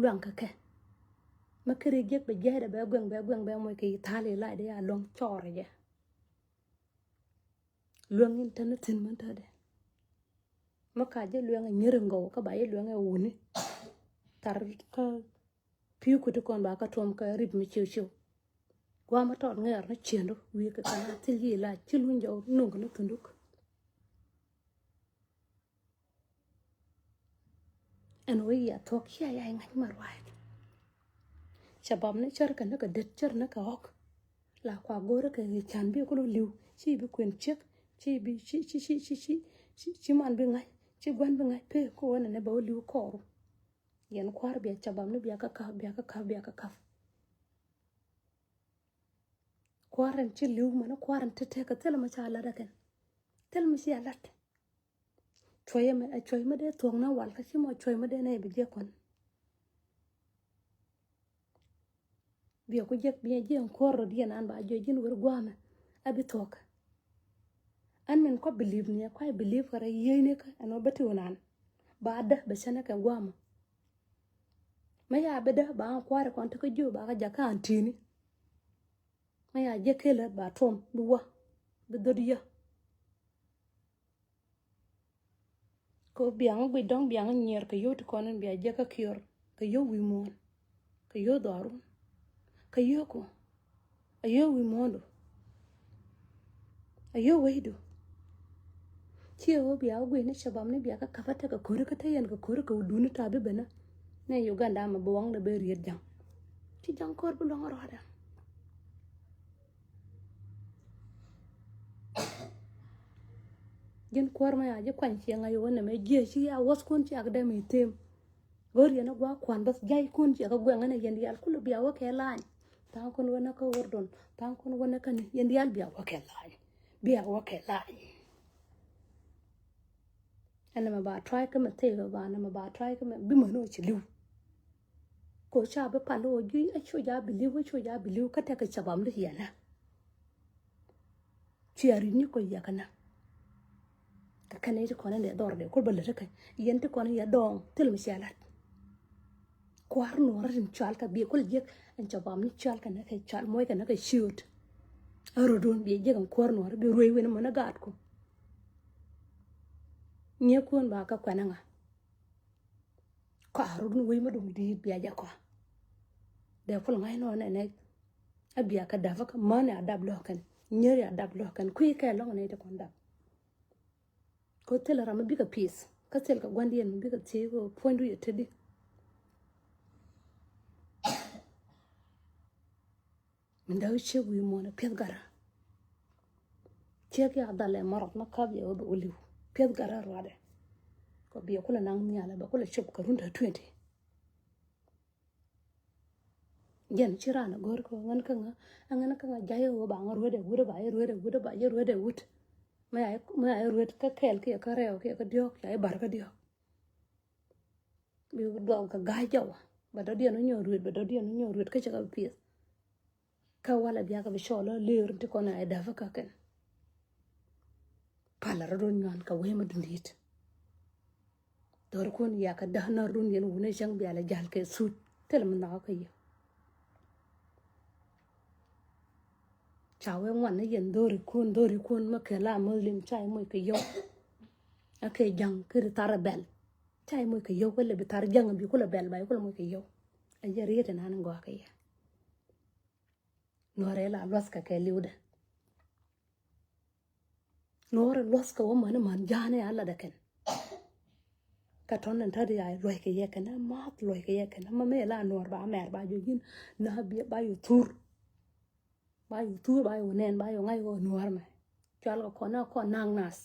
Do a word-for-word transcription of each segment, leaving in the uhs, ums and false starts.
luaŋ kɛ kɛ. Mɛ keri jiɛk bɛ jiɛcdɛ bɛ guɛŋ bɛ guɛŋ bɛ moc kɛ yi thal yi lacdɛ ya luäŋ cɔɔrɛ jɛ. Luäŋ in tɛn ni thi̱n män tätdɛ. Mɛ ka jɛ luɛŋ ɛ nyeri ŋɔw kä ba jɛ luɛŋ ɛ wuni. Thar kä pi̱i̱ kuti kɔn ba kä tuɔm kä rip mi ciw ciw. Guamä tɔt ŋɛɛr ni ciëndu wi̱i̱ kɛ kɛn a thil yi la ci luny jɔw nuŋ kɛ ni thunduk. Ɛn wee yia thuɔ̱k cia ya iŋa̱c ma ruac. Ca bam ni cär kɛ ni kɛ det cär ni kɛ ɣɔk. La kua go̱rä kɛ ɣi̱ can bi kul li̱w ci bi kuën ciek ci bi ci ci ci ci ci ci ci man bi ŋa̱c ci gua̱n bi ŋa̱c pee ko wä nɛ nɛ bɛ wä li̱w kɔɔru. Yɛn kua̱r bia ca bam ni bia kä ka̱p bia kä ka̱p bia kä ka̱p. Kua̱r ɛn ci li̱w mɛn kua̱r ɛn te tek kɛ thilɛ mɛ ca lat ɛ kɛn. Thilɛ mɛ cia lat. Cuɔyɛ mɛ ɛ cuɔy mɛ dee thuɔ̱k na wal kä ci mɔ cuɔy mɛ dee nɛ bi jiɛ kɔn. Biɛ ku jiɛk biɛ jiɛ ɛn kuɔr rɔ diɛ nan ba jiɔ ji̱n wer guamɛ a bi thuɔ̱k. An min kua believe ni kua believe kɛ rɛ yiey ni kä ɛn wä bä ti wä nan. Ba dä bɛ cɛnɛ kɛ guamɛ. Mɛ ya bɛ dä ba an kuarɛ kɔn ti kä jiɔ ba kä jakä an tini. Mɛ ya jiɛ kelɛ ba tuɔm bi wä bi dhot yä. Kɛ biaŋ guic dɔ̱ŋ biaŋ nyier kɛ yio̱w ti kɔn in bia jiɛ kä kiɔr kɛ yio̱w wi̱i̱ muɔ̱ɔ̱n kɛ yio̱w dhɔrun kɛ yio̱w ku a yio̱w wi̱i̱ muɔ̱ɔ̱ndu a yio̱w wecdu. Ciɛ ɣöö bia wä guic ni cɛ bam ni bia kä ka̱pä tekɛ ko̱ri kä te yɛn kɛ ko̱ri kɛ wuduni ta̱a̱ bi ben ni Uganda mɛ bi waŋdɛ ben riet ja̱ŋ. Ci ja̱ŋ ko̱r bi luäŋ rɔɔdɛ. Ji̱n kuäär mɛ ya ji̱ kuany ciɛ ŋa̱c wä nɛmɛ jiɛ ci ya wäthkun ciak dɛm i̱ them. Ɣöö riɛn a gua̱a̱k kuan bäth ja̱ckun ciɛ kä guɛŋ ɛn a yɛn diaal kulɛ bia wä kɛ lany. Tha̱a̱ŋkun wä nä kä ɣördun tha̱a̱ŋkun wä nä kä ni yɛn diaal bia wä kɛ lany. Bia wä kɛ lany. Ɛn nɛmɛ ba try kä mɛ thek ba nɛmɛ ba try kä mɛ bi män wä ci li̱w. Ko ca bi pal wä juiy a cu ja bi li̱w a cu ja bi li̱w kä tekɛ ca bam di yɛn nä. Ci a ri̱t ni kɔ yɛ kɛ nä. Kɛ kɛn i̱ ti kɔn in dee dhɔr dee kul bä lät kä yɛn ti kɔn in yɛ dɔɔŋ thil mi cia lat. Kua̱r nuɔ̱ɔ̱rä tin cual kɛ biɛ kul jiɛk in ca bam ni cual kɛ nä kɛ cual muɔc kɛ nä kɛ ciöt. A rot wun biɛ jiɛk in kua̱r nuɔ̱ɔ̱rä bi ruëë wen mɔnä gaatku. Nyiekuɔn ba kä kuɛn aŋa. Kɔaar rot ni wec mi duŋ di̱i̱t bia jɛ kɔa. Dee kul ŋa̱c nɔɔnɛ nɛ a bia kɛ dap kä mäni a dap lɔ̱kɛn nyeri a dap lɔ̱kɛn kui̱ kɛ lɔ̱ŋ nɛ ti kɔn dap. Kä thil ram mi bikɛ pi̱i̱th kä thil kɛ gua̱ndiɛn mi bikɛ thiec kɛ puɔ̱nydu yɛ tetdi. Min dee wä ciek wi̱i̱ muɔ̱ɔ̱n ɛ piɛth gatdä. Ciek ya dhal ɛ mɔrɔth ma kap yɛ wä bɛ wä li̱w piɛth gatdä ruadɛ. Kɔ biɛ kulɛ naŋ nhial ɛ bɛ kulɛ cop kɛ run te twenty. Jɛn ci raan ɛ go̱r kɛ ŋän kä ŋä ɛ ŋän kä ŋä jay ɛ wä ba ŋä ruet ɛ wut ɛ ba jɛ ruet ɛ wut ɛ ba jɛ ruet ɛ wut. Mɛ ya mɛ ya ruet kä kɛɛl kiɛ kä rɛw kiɛ kä diɔ̱k ya jɛ bar kä diɔ̱k. Bi duɔl kɛ ga̱a̱c jɔw bɛ dɔ̱diɛn wä nyɔk ruet bɛ dɔ̱diɛn wä nyɔk ruet kä cɛ kɛ bi piɛth. Kä walɛ biakɛ bi cɔɔl ɔ lëër ti kɔn a ɛ däp kä kɛn. Palɛ rɔ dun nyuan kɛ wee ma dundit. Dhɔr kun ya kɛ däk na run yɛn wun ɛ cäŋ bialɛ jal kɛ thut thil mi nhɔk kä yɛ. Ca wee ŋuan ni yɛn dhori kun dhori kun ma kɛ la muslim ca imuc kɛ yɔw. A kɛ jaŋ kɛ ri thar a bɛl. Ca imuc kɛ yɔw kɛ lɛ bi thar jaŋ bi kulɛ bɛl ba ikulɛ muc kɛ yɔw. A jɛ riet inan gɔa kɛ yɛ. Nuɔrɛ la luath kɛ kɛ liwdɛ. Nuɔrɛ luath kɛ wä mani man ja̱a̱ni a ladɛ kɛn. Kɛ tɔn ni tɔt ya luɔc kɛ yɛ kɛn a math luɔc kɛ yɛ kɛn a ma mɛ la nuɔr ba mɛr ba jɔ ji̱n na bi ba yɔ thur. Ba yɔ thur ba yɔ nɛn ba yɔ ŋa̱c wä nuɔr mɛ. Cual kɛ kɔn a kɔn naŋ nath.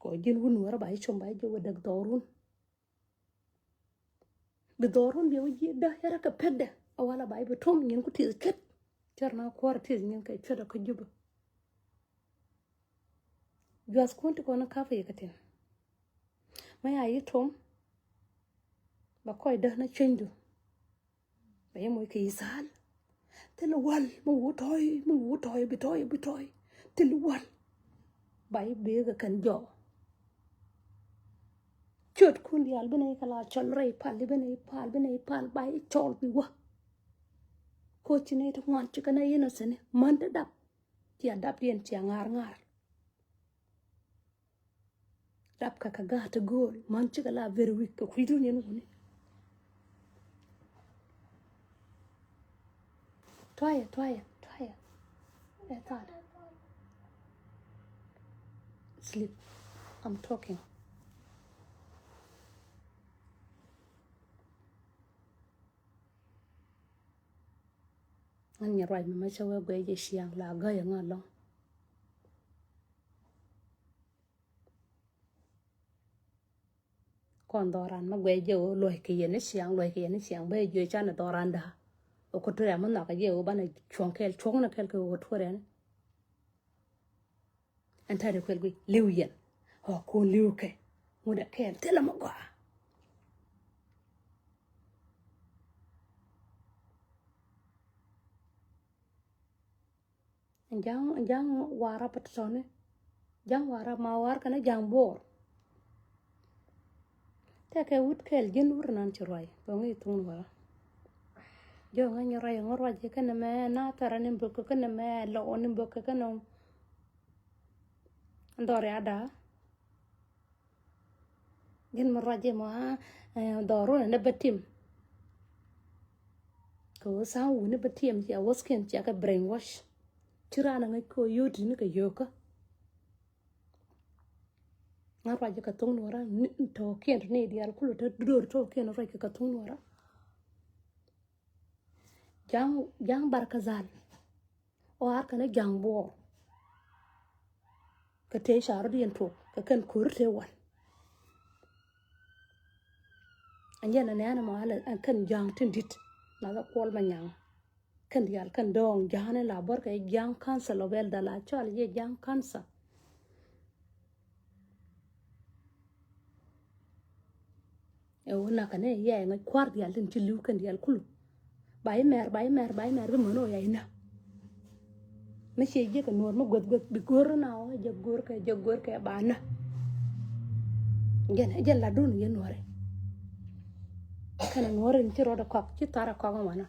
Kɔ ji̱n wun wärä ba ji̱ com ba ji̱ jɛ wä däk dhɔrun. Bi dhɔrun biɛ wä ji̱ dä yärä kɛ pekdɛ a wala ba ji̱ bi tom nyin ku tith ket. Cär na kuɔr tith nyin kɛ cuɛt a kä jupä. Juath kun ti kɔn a kap kɛ yɛ kɛ tin. Mɛ ya yi tom. Ba kɔc dä na cuenydu. Bɛ yɛ moc kɛ yi thal. Thil wal mi wu tɔy mi wu tɔy bi tɔy bi tɔy. Thil wal. Ba yɛ bee kɛ kɛn jɔɔ. Ciötkun diaal bi nɛy kɛ la cɔl rɛy pal, bi nɛy pal, bi nɛy pal ba i̱ cɔl bi wä. Koci nɛy ti ŋuan ci kɛn a innocent ni män ti dap. Cia dapdiɛn cia ŋa̱r ŋa̱r. Dap kɛ kɛ gaat ti gööl män cikɛ la very weak kɛ kui̱dun yɛn wuni. Try it, try it, try it. Ɛ thaat. Sleep. I'm talking. Ŋän nyɛ ruac mi ma cä wee guɛc jɛ ciaŋ la gäyɛ ŋä lɔŋ. Kɔn dhɔran ma guɛc jɛ wee luɔc kɛ yɛn ni ciaŋ, luɔc kɛ yɛn ni ciaŋ bä jɛ can dhɔran da. Ɛ kuturia mi nhɔk jɛ wee banɛ cuɔŋ kɛɛl, cuɔŋ ni kɛɛl kɛ wee kuturia ni. Ɛn tɛ̈ri kuɛl guic li̱w yɛn. Ɔ kun li̱w kɛ ŋut ɛ kɛɛl thilɛ mi gɔaa. Ja̱ŋ, ja̱ŋ warap tɔ̱tɔ̱ni. Ja̱ŋ warap ma war kɛnɛ ja̱ŋ buɔɔr. Tɛkɛ wut kɛl ji̱n wur nan ci ruac kɛ ŋi̱i̱c thuŋ wara. Jɔ̱ɔ̱ŋ ŋäc ruac ŋä ruac kɛnɛ mɛ na thɛrɛ ni bök kɛnɛ mɛ lɔɔ ni bök kɛnɛ. Ndhɔr ya da. Ji̱n mi ruac jɛ mɔ a dhɔr run ni bä tim. Kɛ wä sa̱a̱ŋ wuni bä tim cia wäthkiɛn cia kɛ brainwash. Ci raan a ŋäc kɛ wä yio̱o̱t ni kɛ yio̱o̱kä. Ŋa ruac jɛ kɛ thuŋ nuɔra tɔ̱ɔ̱kiɛn ni diaal kulɛ te do̱r tɔ̱ɔ̱kiɛn ruac kɛ kɛ thuŋ nuɔra. Ja̱a̱ŋ, ja̱a̱ŋ barkɛ dhal. Ɔ ar kɛn ja̱a̱ŋ buɔɔr. Kɛ tëë ca rɔ̱diɛn tuɔk kɛ kɛn ko̱ri tëë wan. Ɛn jɛn ɛn ɛn ɛmɔ alɛ ɛn kɛn ja̱a̱ŋ tin di̱t. Nath ɛ kuɔl ma nyaŋ. Kɛn diaal kɛn dɔɔŋ ja̱a̱ŋ ni la buɔ̱r kɛ ja̱a̱ŋ council of elder la cɔal jɛ ja̱a̱ŋ council. Ɛ wä nakä ni yɛ ŋäc kua̱r diaal tin ci li̱w kɛn diaal kulu. Ba imɛr, ba imɛr, ba imɛr bi män ɔ ya inä. Mi ciɛ jiɛk kɛ nuɔr mi gueth gueth bi go̱r na ɔ jɛ go̱r kɛ, jɛ go̱r kɛ ba nä. Jɛn, jɛn latdun yɛ nuɔri. Kɛnɛ nuɔri ni ci rɔɔdɛ kɔk, ci tharɛ kɔk in wanä.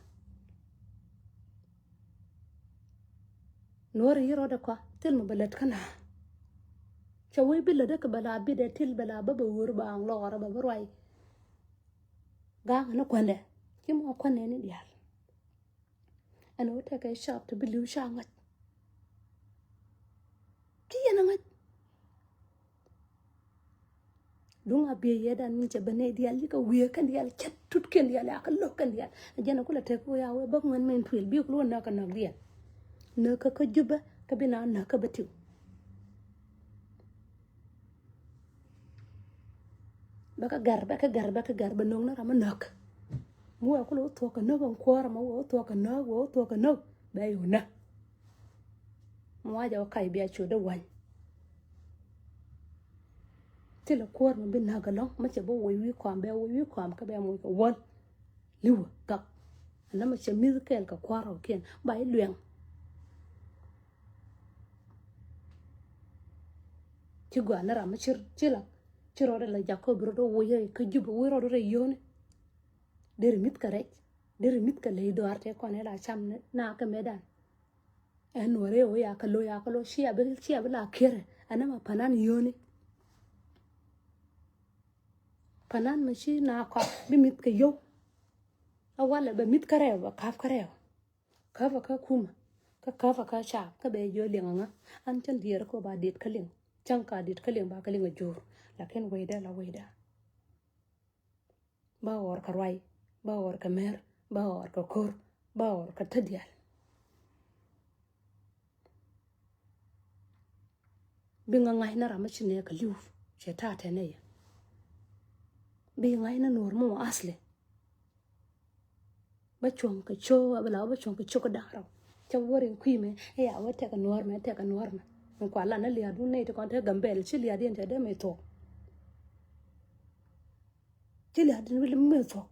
Nuɔri yi rɔɔdɛ kɔk thil mi bɛ lät kä na. Cɛ wee bi lätdä kɛ bɛ la bitdɛ til bɛ la bä bɛ wör ba aŋ lɔɔrä bɛ bi ruac. Ga̱a̱ŋ ni kuändɛ ci mɔ kuändɛ ni diaal. Ɛn ɣöö tɛkɛ cap ti bi li̱w ca ŋa̱c. Ci yɛn a ŋa̱c. Duŋ a biey yɛ dan min cɛ bä nɛy diaal yikɛ wiee kɛn diaal cɛ tut kɛn diaal ya kɛ lo̱k kɛn diaal. A jɛn a kulɛ tek wee a wee bäk ŋuɛn mɛn tuil bi kul wä näk kɛ näk diaal. Näk kä kä Jubɛ kä bi na näk kä bä tiw. Bɛ kä gɛr, bɛ kä gɛr, bɛ kä gɛr, bɛ no̱o̱ŋ ni ram mi näk. Mi wee kulɛ wä thuɔ̱k kɛ näk ɛn kuäärä ma wee wä thuɔ̱k kɛ näk, wee wä thuɔ̱k kɛ näk. Bɛ yo̱o̱ nä. Mi wacɛ wä kac bia ciötdä wa̱ny. Thilɛ kuäär mi bi näk ɛlɔ̱ŋ mi cɛ bi woc wi̱i̱ kɔam, bɛ woc wi̱i̱ kɔam kä bɛ moc kɛ wäl. Li̱wä gak. Ɛn nɔmɔ cɛ mi̱th kɛɛl kɛ kua̱r rɔ̱kiɛn ba i̱ luɛŋ. Ci gɔaa ni ram mi ci, ci la, ci rɔɔdɛ la jak kä bi rɔɔdɛ woc rɛy kä Jubɛ, woc rɔɔdɛ rɛy yio̱o̱ni. Deri mi̱th kɛ rɛc, deri mi̱th kɛ ley dhɔaar tɛ kɔn ɛ la cam ni na kɛ metdan. Ɛn nuɔrɛ wä ya kɛ lo̱, ya kɛ lo̱, cia bi, cia bi la kiɛrɛ. Ɛn nɔmɔ panan yio̱o̱ni. Panan mi ci na kɔak bi mi̱th kɛ yio̱w. A walɛ bɛ mi̱th kä rɛw, bɛ ka̱p kä rɛw. Ka̱pä kä kumä kä ka̱pä kä cap kä bɛ jiɔ liɛŋ aŋa. An cän diɛɛr kɔ ba diet kä liɛŋ. Cäŋ ka diet kä liɛŋ ba kä liɛŋ a jur. Lakin wecdä la wecdä. Ba ɣɔr kɛ ruay, ba ɣɔr kɛ mɛr, ba ɣɔr kɛ ko̱r, ba ɣɔr kɛ tä diaal. Bi ŋa ŋa̱cnä ram mi ci nɛɛk kɛ li̱w cɛ ta̱a̱ tɛnɛ yɛ. Bi ŋa̱cnä nuɔr mɔ asli. Bä cuɔ̱ŋ kɛ cio̱k, bä la bä cuɔ̱ŋ kɛ cio̱k kɛ da̱ŋ rɛw. Cä wä riŋ kui̱ mɛ, ɛ ya wä tɛk kɛ nuɔr mɛ, tɛk kɛ nuɔr mɛ. Min kua lan ni lia̱a̱dun nɛy ti kɔn te Gambɛl, ci lia̱a̱diɛn te dee mɛ thuɔ̱k. Ci lia̱a̱diɛn wi̱l mɛ thuɔ̱k.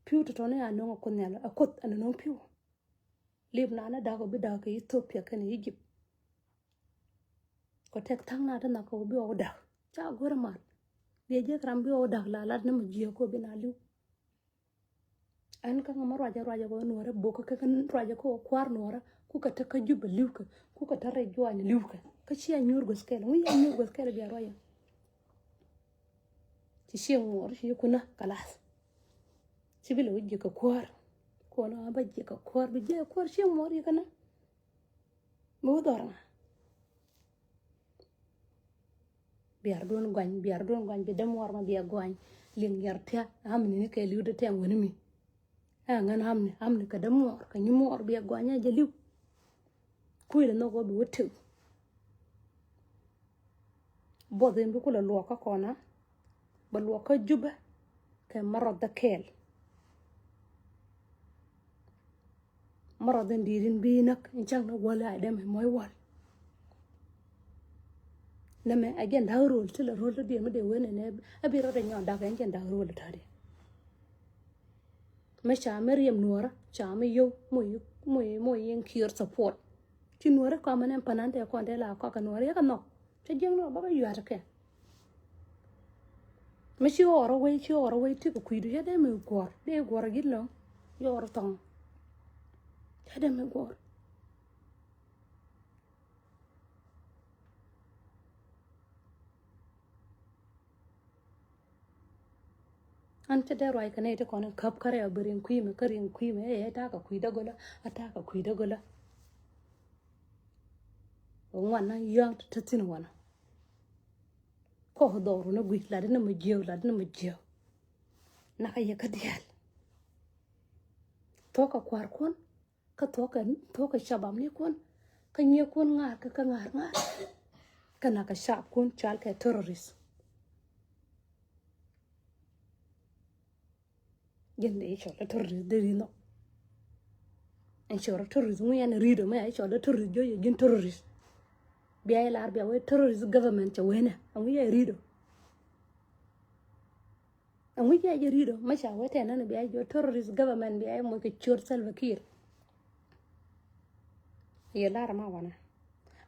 Pi̱w tɔ̱tɔ̱ni a no̱ŋ ɛ Kuoth Nhial, ɛ Kuoth ɛn no̱ŋ pi̱w. Lip na ni da̱k ɔ bi da̱k kɛ Ethiopia kɛnɛ Egypt. Kɔ tɛk tha̱a̱ŋ na ti nhɔk kɛ wä bi ɣɔw da̱k ca go̱rɛ mal. Biɛ jek ram bi ɣɔw dak la lat ni mi jiɛ ko bi na liw. Ɛn kä ŋa ma ruacɛ ruacɛ kɔ nuɔrɛ bok kä kä ruacɛ kɔ kuar nuɔrɛ ku kä te kä Jubɛ liw kä ku kä te rɛy juany liw kä. Kä cia nyuur gueth kɛl ŋu ya nyuur gueth kɛl bia ruacɛ. Ci cia ŋuɔr ci kuna kalas. Ci bi lɛ wä jiɛ kä kuar. Kuɔn a ba jiɛ kä kuar bi jiɛ kä kuar cia ŋuɔr yɛ kä na. Mi wä dhɔr ŋa. Biar duon guany, biar duon guany bi dämuɔr ma biɛ guany. Liŋ yar tia amni ni kɛ liu de tɛŋ weni mi. Ɛ ŋän amni, amni kɛ dämuɔr kɛ nyimuɔr biɛ guany ɛ jɛ liu. Kuil nhɔk wä bi wä tëk. Buɔth in bi kulɛ luɔk kä kɔna. Bɛ luɔk kä Jubɛ kɛ märɔth dhɛ kɛɛl. Märɔth in di̱i̱t in bi näk in cäŋ ni wäl a dɛm in muɔc wäl. Nɛmɛ a jɛn da̱k röl ti lɛ röl ti diɛn mi dee wen ɛnɛ. A bi rɔt in nyɔn da̱k in jɛn da̱k röl ti ta̱diɛn. Mɛ ca mɛ riɛm nuɔrä ca mɛ yio̱w mɔ yi mɔ yi mɔ yi in kiɛr support. Ci nuɔrä kɔmɛ nɛn panan tɛ kɔn tɛ la kɔk kɛ nuɔrä yɛ kɛ nhɔk. Cä jiäkni ɔ bä kä yua̱t kɛ. Mi ci ɣɔr ɛ wei ci ɣɔr ɛ wei ti kɛ kui̱du cä dee mi guɔ̱r dee guɔ̱r a ji̱t lɔ̱ŋ. Yɔr thɔŋ cä dee mi guɔ̱r. An cä dee ruac kɛ nɛy ti kɔn in käp kä rɛw bi riŋ kui̱mɛ kä riŋ kui̱mɛ ɛ ɛ ta̱a̱ kɛ kui̱dä gölä a ta̱a̱ kɛ kui̱dä gölä. Ŋuan na yɔ̱a̱ŋ ti te thi̱n wanɔ. Kɔk dhɔru ni gui̱c lat ni mi jiäk lat ni mi jiäk. Nakä yɛ kä diaal. Thuɔ̱k kɛ kua̱rkun kä thuɔ̱k kɛ thuɔ̱k kɛ cabam ni kun kä nyiekun ŋa̱a̱r kä kä ŋa̱a̱r ŋa̱a̱r. Kä nakä cabkun cal kɛ terrorist. Jin de i̱ cɔl i̱ terrorist de ri nhɔk. I̱ cɔl i̱ terrorist ŋu yɛn ri do mɛ i̱ cɔl i̱ terrorist jɔ yɛ jin terrorist. Bia i̱ lar bia wee terrorist government cɛ wee nɛ aŋu yɛ ri do. Aŋu yɛ jɛ ri do mɛ ca wee tɛn nani bia i̱ jɔ terrorist government bia i̱ moc kɛ ciöt Salva Kiir. Yɛ lar ma wanɛ.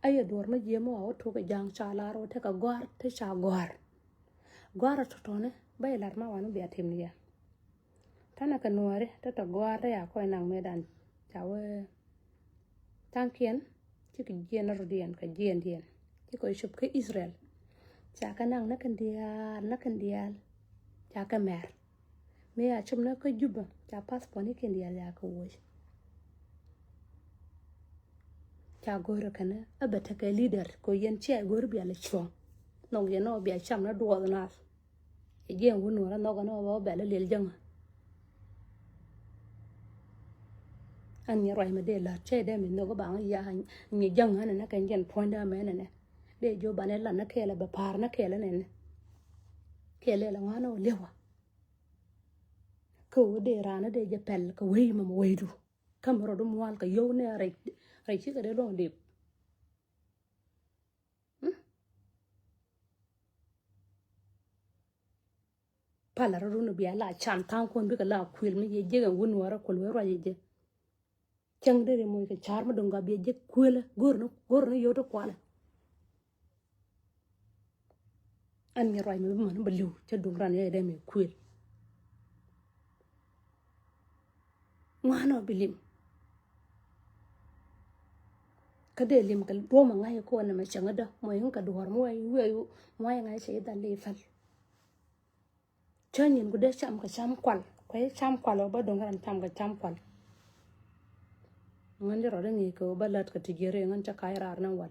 Ayɛ duɔr ma jiɛ ma wa wä tuk kɛ jaŋ ca lar wä tekɛ gɔar te ca gɔar. Gua̱a̱r a tɔ̱tɔ̱ni bä ilat ma wan bia tim ni yɛ. Tanɛ kɛ nuɔ̱ɔ̱ri te tɔ gua̱a̱r te ya kɔc naŋ mëëdan ca wee. Tha̱a̱ŋkiɛn cikɛ jiɛn rɔ̱diɛn kɛ jiɛndiɛn cikɛ cop kä Israel. Ca kɛ naŋ näkɛn diaal näkɛn diaal ca kɛ mɛr. Mëë ya cop näk kä Juba ca passport ni kiɛn diaal ya kɛ woc. Ca go̱o̱rä kɛnɛ ɛ bɛ tekɛ leader kɛ yɛn cia go̱o̱r bia lɛ cuɔ̱ŋ. Nhɔk yɛn ɔ bia cam ni duɔth naath. Ɛ jiɛn wun nuɔrä nhɔk ɛn ɔ bɛ lɛ liɛl jäŋä. An nyɛ ruac mi dee la̱t cɛ dee mi nhɔk baŋ ya nyɛ jäŋä nɛnɛ kɛn jɛn puɔ̱nydä mɛ nɛnɛ. Dee jiɔ banɛ lat ni kɛɛl ɛ bɛ pa̱a̱r ni kɛɛl nɛnɛ. Kɛɛl ɛ lɛ ŋuan ɔ liɛwä. Kä wä dee raan dee jɛ pɛl kɛ wei mɛ mɛ weidu. Kä mɛ rɔdu mual kɛ yio̱w nɛ rɛy rɛy cikɛ dee luɔ̱ŋ dip. Palɛ rɔdu ni bia la can tha̱a̱ŋ kuɔn bikɛ la kuil mi yɛ jek ɛn wun wärä kuɔl wee ruac yɛ jek. Cäŋ deri moc kɛ ca̱r mi duŋ gɔaa biɛ jek kuëlä go̱r ni go̱r ni yio̱w ti kualɛ. An mi ruac mi bi män bä li̱w cä duŋ ran yɛ dee mi kuël. Ŋuan ɔ bi lim. Kä dee lim kɛ duɔ̱ɔ̱m a ŋa̱c kɔn nɛmɛ cäŋädä mɔ in kɛ duɔ̱ɔ̱r mi wee wee mɔ in ŋa̱c cɛ i̱ dhal i̱ päl. Cä nyin ku dee cam kɛ cam kual kuɛ cam kual ɔ bä do̱ŋ ran cam kɛ cam kual. Ŋän jɛ rɔɔdɛ ŋi̱i̱c kɛ ɔ bä lät kɛ ti jiɛri ŋän cä ka̱c raar ni wal.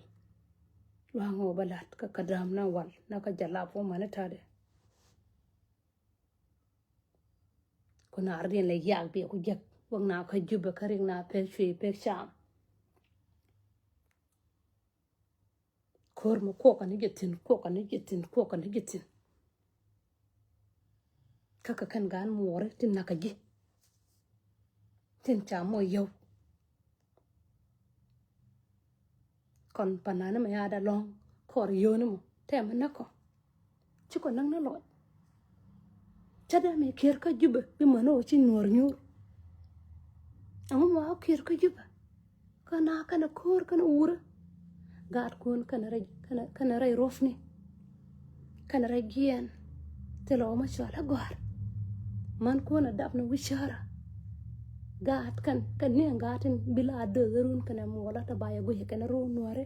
Lua̱ŋ ɔ bä lät kɛ kɛ däm ni wal na kä jɛ lap wä mani ta̱dɛ. Ku naar diɛn lɛ yak biɛ ku jek wek na kä Jubɛ kä rik na pek cuëë pek cam. Ko̱r mi kuɔk ani jɛ thi̱n kuɔk ani jɛ thi̱n kuɔk ani jɛ thi̱n. Kä kɛ kɛn gaan muɔɔri tin nakä ji̱. Tin ca mɔ yio̱w. Kɔn panani mɛ ya̱a̱ da lɔ̱ŋ kɔr yio̱w ni mɔ tɛmɛ näk kɔ. Ci kɔ näk ni lɔc. Cä dee mi kiɛr kä Jubɛ bi män ɔ ci nuɔr nyuur. Ɛŋu mɛ wa kiɛr kä Jubɛ. Kä na kɛnɛ ko̱o̱r kɛnɛ wurä. Gaat kuɔn kɛnɛ rɛy kɛnɛ kɛnɛ rɛy ruɔ̱fni. Kɛnɛ rɛy jiɛɛn. Thilɛ wä ma cɔal a gɔ̱a̱r. Man kuɔn a dap ni wi̱cära. Gaat kɛn kɛn ni gaat in bi la a döth run kɛn a muɔlä ta ba yɛ guic kɛn a run nuɔri.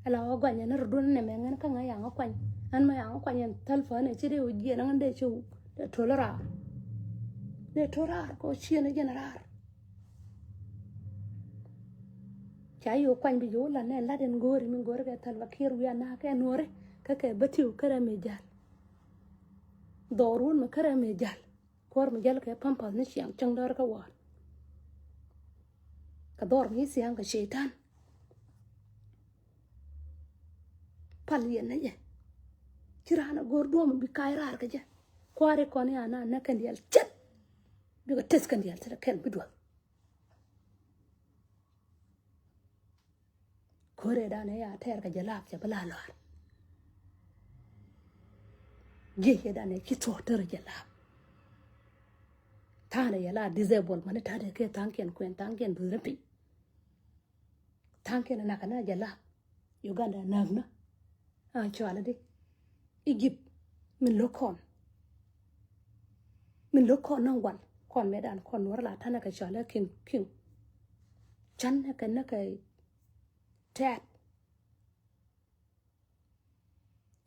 Ala wä guany ɛn a run duɔn ɛn ɛmɛ ŋɛn kä ŋa yaŋ a kuany. Ɛn ma yaŋ a kuany ɛn thäl fäni ci dee wä jiɛn ŋɛn dee ci dee tol raar. Dee tol raar kɛ wä ciɛn a jɛn raar. Ca yio̱o̱k kuany bi yio̱o̱k la nɛ lat in go̱o̱ri mi go̱o̱ri kɛ Salva Kiir wi̱i̱ a na̱a̱k kɛ nuɔ̱ɔ̱ri kä kɛ bä tiw kärɛ mi jäl. Dhɔr wun mi kärɛ mi jäl. Kuɔr mi jäl kɛ pampas ni ciaŋ cäŋ däär kä wäär. Kɛ dhɔr mi ciaŋ kɛ ceitan. Pal yɛn ni jɛ. Ci raan a go̱o̱r duɔ̱ɔ̱m bi ka̱a̱c raar kɛ jɛ. Kua̱ri kɔn ya na nä kɛn diaal cät. Bikɛ teth kɛn diaal cät kɛn bi duɔ̱th. Ko̱rɛ dan ɛ ya tɛɛr kɛ jɛ laap cɛ bi la lɔr. Jiɛ cɛ dan ɛ ci tuɔɔk tɛɛr jɛ laap. Tha̱a̱n ɛ yɛ la disable mani ta̱a̱ dee kɛ tha̱a̱ŋkiɛn kuɛn tha̱a̱ŋkiɛn duth ni piny. Tha̱a̱ŋkiɛn ɛ nak ɛ na jɛ laap. Uganda ɛ näk na. A cual ɛ di. Egypt min lo̱k kɔn. Min lo̱k kɔn naŋ wal kɔn mɛ dan kɔn nuɔr la tanɛ kɛ cual ɛ king king. Can ɛ kɛ nɛ kɛ tɛɛt.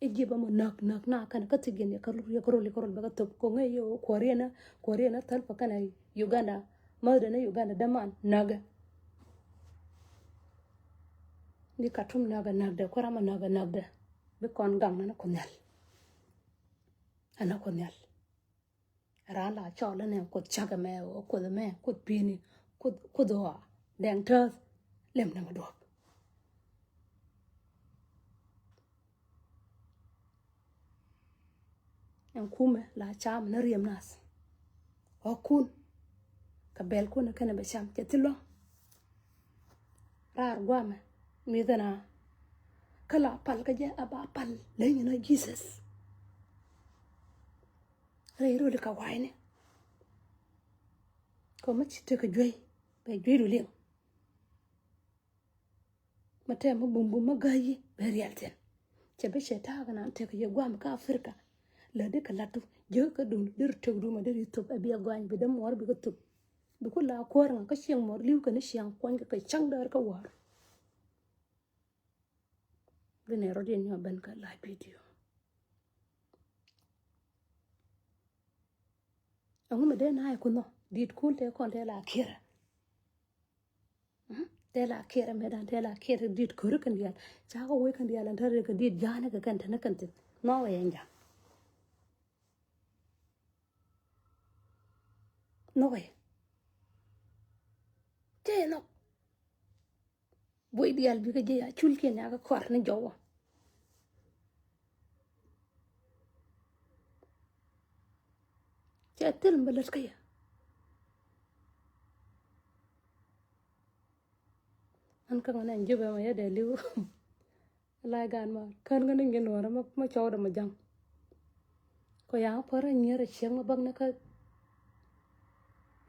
Egypt ɛmɔ näk näk na kɛn kä thi̱k yɛn yɛ kärol yɛ kärol yɛ kärol bɛ kä thop koŋ ɛ yɛ kuɔr yɛn ɛ kuɔr yɛn ɛ thäl pä kɛn ɛ Uganda. Mäth den ɛ Uganda däman näk ɛ. Di Khartoum näk ɛ näk dɛ kuɛ ram ɛ näk ɛ näk dɛ. Bi kɔn gaŋ nɛ ni Kuoth Nhial. Ɛn ni Kuoth Nhial. Raan la cɔl ni Kuoth cak ɛmɛ ɣöö Kuoth ɛmɛ Kuoth pi̱i̱ni Kuoth Kuoth ɣɔaa dɛŋ tääth lɛm nɛmɛ duɔ̱ɔ̱p. Ɛn kumɛ la cam ni riɛm nath. Ɣɔ̱kun kɛ bɛlkun kɛnɛ bɛ cam cɛ thil lɔ̱ŋ. Raar guamɛ mi̱thɛ na kä la pal kä jɛ a ba pal leny na Jesus. Rɛy roli ka wa̱i̱ni kɔ ma ci tekɛ juey bɛ juey du liŋ. Ma tɛm ma bum bum ma ga̱yi bɛ riɛl thi̱n. Cɛ bi cɛ ta̱a̱ kɛ na tekɛ yɛ guam kä Africa. Lɛ di kɛ lat du jek kä dun di ri tek du ma di ri thop ɛ bi ɛ gɔany bi dee muɔr bi kɛ thop. Bi ku la kuäär ŋa kä cieŋ muɔr li̱w kɛ ni ciaŋ kuany kɛ kɛ caŋ däär kä wäär. Bi nɛ rɔ̱diɛn nyɔ ben kä live video. Ɛŋu mi dee na ɛ kunɔ dit kun tɛ kɔn tɛ la kiɛrɛ. Tɛ la kiɛrɛ mɛ dan tɛ la kiɛrɛ dit köri kɛn dial ca kɛ wee kɛn dial ɛn tɛ rɛ kɛ dit ja̱a̱nɛ kɛ kɛn tɛnɛ kɛn thin nɔ wɛ yɛn ja̱a̱n. Nɔ wɛ cɛ yɛ nɔ. Buɔy diaal bikɛ jiɛ a culkiɛn yakä kɔr ni jɔwä. Cɛ thil mi bä lät kä yɛ. An kä ŋä nɛ ji̱ bɛ ma yɛ dee li̱w. Lay gan ma kän ŋä ni ŋin wärä ma cɔwdɛ ma ja̱ŋ. Kɔ ya̱a̱ pärä nyier a ciɛŋ ma bäk ni kä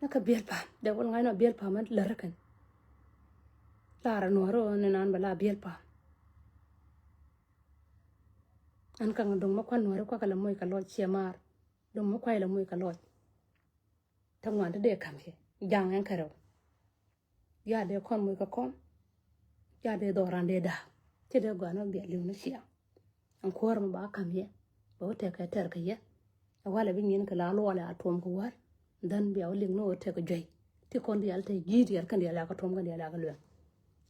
ni kä biɛl pa̱a̱m dee wal ŋa̱c nɔ biɛl pa̱a̱m an lär kɛn. Lar a nuɔ̱ɔ̱r ɔ ni naan bɛ la biɛl pa̱a̱m. An kaŋ duŋ ma kuan nuɔ̱ɔ̱r kuak kɛ la moc kɛ lɔc ciɛ maar. Duŋ ma kuay la moc kɛ lɔc. Tä ŋuan ti dee ka̱m kɛ ja̱ŋ ɛn kärɛw. Ya dee kɔn moc kɛ kɔn. Ya dee dhɔran dee da̱a̱k. Ci dee gɔaa ni biɛl li̱w ni ciaŋ. Ɛn kuäär mi ba ka̱m yɛ bɛ wä tɛk kɛ tɛr kɛ yɛ. Ɛ walɛ bi nyin kɛ la luɔlɛ a tuɔm kɛ wäl. Dhän bia wä liŋ ni wä tɛk kɛ juey ti kɔn diaal te ji̱ diaal kɛn diaal yakɛ tuɔm kɛn diaal yakɛ luɛŋ.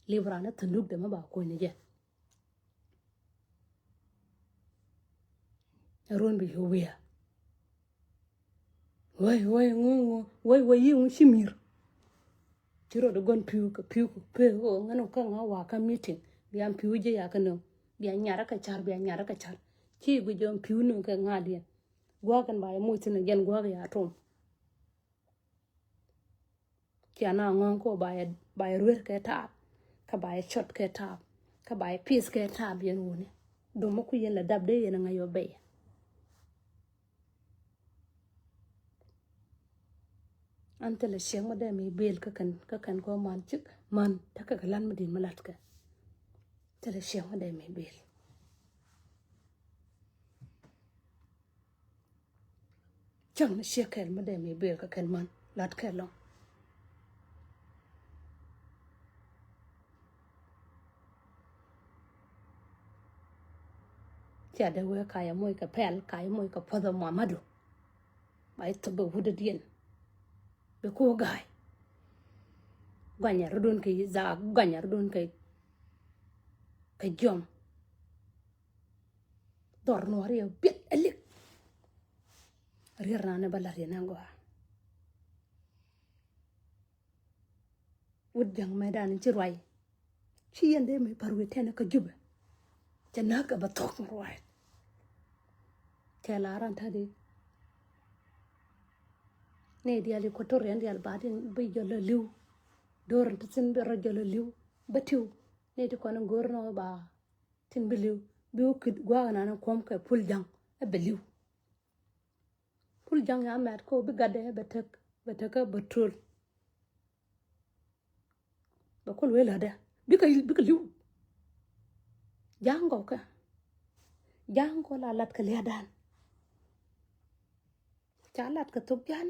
Lip ran ni thunduk dee mi ba kuɔ̱ny ni jɛ. Ɛ ruɔ̱n bi ci wiaa. Wai wai ŋu ŋu wai wai yi ŋu ci mir. Ci rot gɔn piu kɛ piu kɛ pek ɣöö ŋän kä ŋä wa kä meeting bia piu jɛ ya kä nöŋ bia nyarä kɛ car bia nyarä kɛ car. Ci guic jɔn piu nöŋ kɛ ŋa̱diɛn. Gua̱a̱k ɛn ba yɛ moc thin jɛn gua̱a̱k ya tom. Cia na ŋɔ̱ŋ ko ba yɛ ba yɛ ruer kɛ taap kä ba yɛ cɔt kɛ taap kä ba yɛ pith kɛ taap yɛn wuni. Dom mi ku yɛn la dap dee yɛn ŋa̱c yɔ bɛy. An thilɛ ciɛŋ mi dee mi bil kä kɛn kä kɛn kɔ man cik man tekɛ kɛ lan mi din mi lat kɛ. Thilɛ ciɛŋ mi dee mi bil. Cäŋ ni ciek kɛl mi dee mi ber kɛ kɛn man lat kɛl lɔŋ. Cia dee wee ka yɛ moc kɛ pɛl, ka yɛ moc kɛ puɔth ɛ muamadu. Ba yɛ thop bɛ wut dee diɛn. Bɛ ku ga̱a̱y. Guanyɛ rɔ̱dun kɛ dhaa, guanyɛ rɔ̱dun kɛ, kɛ jiɔm. Dhɔr nuɔri ɛ biɛt ɛ lik. Riɛr nani ba la riɛn ɛn gɔaa. Wut ja̱ŋ mɛ dan ci ruay. Ci yɛn dee mi par wi̱i̱ tɛn kä Jubɛ. Cɛ näk kɛ bɛ thok mi ruay. Cɛ la ran ta̱di. Ni dial Equatorian dial ba din bi jɔl a li̱w. Dor ti thin bi rɔ jɔl a li̱w. Bä tiw. Ni ti kɔn go̱r nɔ ba tin bi li̱w. Bi wä kit gua̱a̱k nan kuɔm kɛ Pul Ja̱ŋ. Ɛ bɛ li̱w. Pul Ja̱ŋ ya mɛt kɛ bi gatdɛ bɛ tek, bɛ tek kä bɛ tuɔl. Bɛ kul wee lätdɛ bikɛ, bikɛ li̱w. Ja̱ŋ gɔw kɛ. Ja̱ŋ gɔw la lat kɛ lia̱dan. Ca lat kɛ thok Ja̱a̱n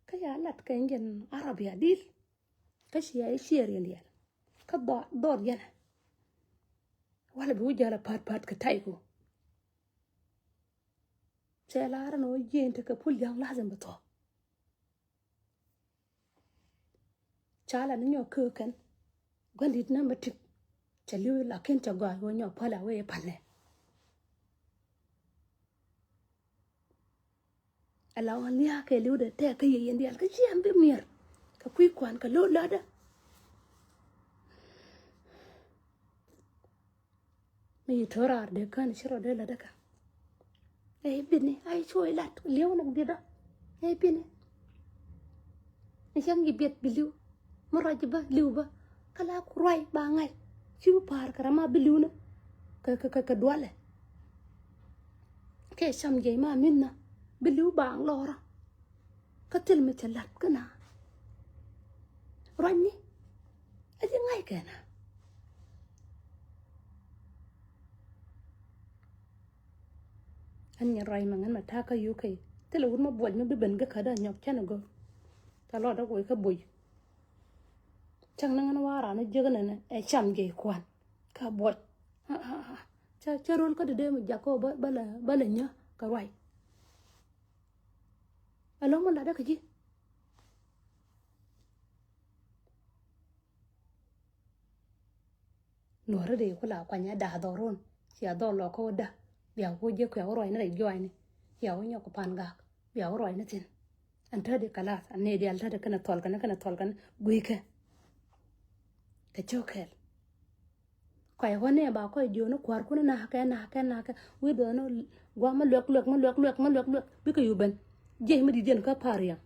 kä ya lat kɛ jɛn Arabia dil. Kä cia i̱ ciɛ riɛn dial kä dhɔr, dhɔr yɛn. Walɛ bi wä jäl a pa̱t pa̱t kɛ tay ku. Cɛ lar ni wä jiɛn tekɛ Pul Ja̱ŋ lazim bi thɔk. Ca la ni nyɔk kä kɛn. Gua̱n dit namba tip. Cɛ li̱w lakin cɛ gɔaa wä nyɔk pal a wee palɛ. Ala ɣän lia̱a̱ kɛ li̱w dee tɛk kä yɛ yɛn diaal kä ciɛ bi miɛr. Kɛ kui̱ kuan kɛ lo̱o̱ lätdä. Mi yi to̱raar dee kän ci rɔ dee lätdä kɛ. Ɛ i̱ bini a i̱ cuɔ ilat li̱w ni biɛtdä. Ɛ i̱ bini. Ni cäŋ yi biɛt bi li̱w. Mi ruac bä li̱w bä. Kä la ku ruac ba ŋa̱c. Ci bi pa̱a̱r kɛ ram a bi li̱w ni. Kɛ, kɛ, kɛ, kɛ dualɛ. Kɛ cam jiɛc ma min na bi li̱w baaŋ lɔrä. Kä thil mi cɛ lat kä na ruacni a ji̱ ŋa̱c kɛ na. Ɛn nyɛ ruac mɛ ŋän mɛ ta̱a̱ kä U K. Thilɛ wut mɛ buɔc mi bi ben gä kädä nyɔk cɛn a gör. Tɛ lɔt dä kuɔc kä buɔc. Cäŋ ni ŋän wa̱a̱ raan ni jiäk nɛnɛ ɛ cam jiɛc kuan. Kä buɔc. Cä, cä rol kä dee mi jak kɔ bä, bä lɛ, bä lɛ nyä kɛ ruac. Ɛ lɔ̱ŋ mi latdä kä ji̱. Nuɔ̱rä dee ku la kuany a da̱a̱ dhɔrun. Cia dhɔr lɔ kä wä da̱. Bia wä jiɛ kuɛ wä ruacni rɛy juɔcni. Cia wä nyɔk kɛ pan gak. Bia wä ruacni thin. Ɛn tätdi kɛ lath, ɛn nɛy diaal tätdi kɛnɛ thɔl kɛnɛ, kɛnɛ thɔl kɛnɛ guikɛ. Kɛ cä kɛɛl. Kɔc ɣɔ̱n nɛ ba kɔc jiöni kua̱rkun nakɛ, nakɛ, nakɛ. Wi̱i̱ dɔɔni gua̱a̱ mi luɛk, luɛk, mi luɛk, luɛk, mi luɛk, luɛk. Bikɛ yu ben. Jiɛc mi di̱t yɛn kä pa̱a̱r yɛn.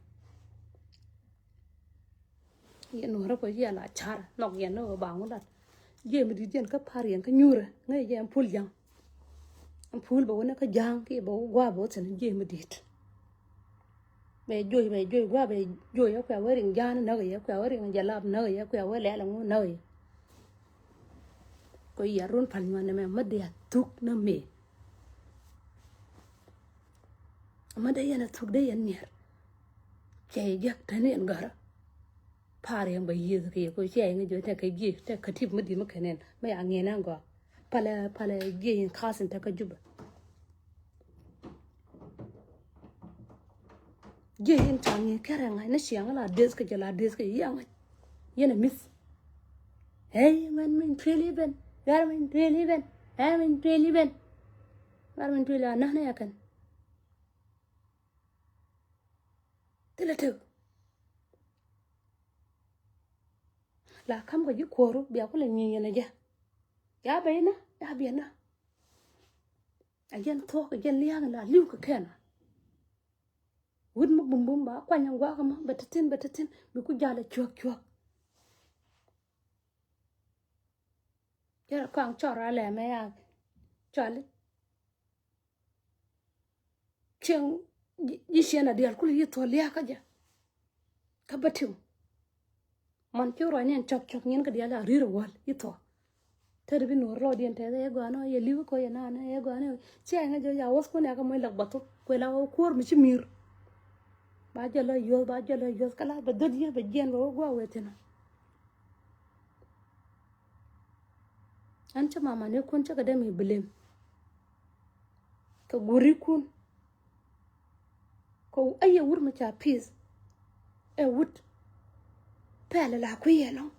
Yɛn nuɔ̱rä kɔ yɛ la car, nhɔk yɛn ni ɣöö ba ŋu lat. Jiɛc mi di̱t yɛn kä pa̱a̱r yɛn kä nyuurä, ŋäc yɛn Pul Ja̱ŋ. Ɛn Pul bɛ wä ni kä Ja̱ŋ, kiɛ bɛ wä gua̱a̱ bɛ wä thi̱n jiɛc mi di̱t. Bɛ juɔc, bɛ juɔc, gua̱a̱ bɛ juɔc, ɛ kuɛ wä riŋ ja̱a̱n näk yɛ, kuɛ wä riŋ jalap näk yɛ, kuɛ wä lɛl ɛŋu näk yɛ. Kɔ yɛ run pal nyuan nɛmɛ, mä diaal thuk nä mëë. Mä dee yɛn a thuk dee yɛn miɛr. Cɛ yɛ jiäk tɛn yɛn gɔ̱rä. Pa̱a̱r yɛn bɛ yiëth kɛ yɛ kɔ cɛ yɛ ŋäc jɛ tɛ kɛ jiëk tɛ kɛ tip mä di̱t mä kɛn ɛn. Mä ya ŋi̱e̱n ɛn gɔaa. Palɛ, palɛ jiëk in ka̱th in tɛ kä Jubɛ. Jiɛ yin ca ŋi̱i̱c kɛrɛ ŋa̱c ni ciaŋ la deth kɛ jɛ la deth kɛ yia ŋa̱c. Yɛn a mi̱th. Hey, ŋuɛn min tuël iben. Ɣär min tuël iben. Ɣär min tuël iben. Ɣär min tuël a näk ni a kɛn. Thilɛ tek. La kam kɛ ji̱ kuɔ̱ru bia kulɛ ŋi̱i̱c yɛn a jɛ. Ya ben na, ya ben na. A jɛn thuɔ̱k, a jɛn lia̱a̱ŋ la li̱w kɛ kɛn. Wut mi bumbum ba kuany in gua̱a̱k ɛmɔ bɛ te thi̱n, bɛ te thi̱n, bi ku jal ɛ cuäk cuäk. Yɛrɛ kɔaŋ cɔr alɛ mɛ ya cɔali. Cieŋ ji̱ ciɛn a diaal kuli yi thuɔ̱l lia̱a̱ kä jɛ. Kä bä tiw. Man ci ruacni ɛn cɔk cɔk nyin kä diaal a ri̱r a wäl yi thuɔ̱k. Te ri bi nuɔr lɔɔdiɛn tɛth ɛ gɔanɔ yɛ li̱w kɔ yɛ nanɛ ɛ gɔanɔ. Ciɛ ŋä jɔ ya wäth kun ya kä muec lak bath thok kuɛ la wä kuɔr mi ci mi̱r. Ba jɛ lɔ yuɔth, ba jɛ lɔ yuɔth, kɛ la bɛ dhot yiëë bɛ jiɛn bɛ wä gua̱a̱ wee thi̱n. Ɛn cä mamani kun cä kɛ dee mi bilim. Kɛ guri kun. Kɛ ɛ yɛ wur mi ca peace. Ɛ wut. Pɛl la kui̱ yɛ lɔŋ.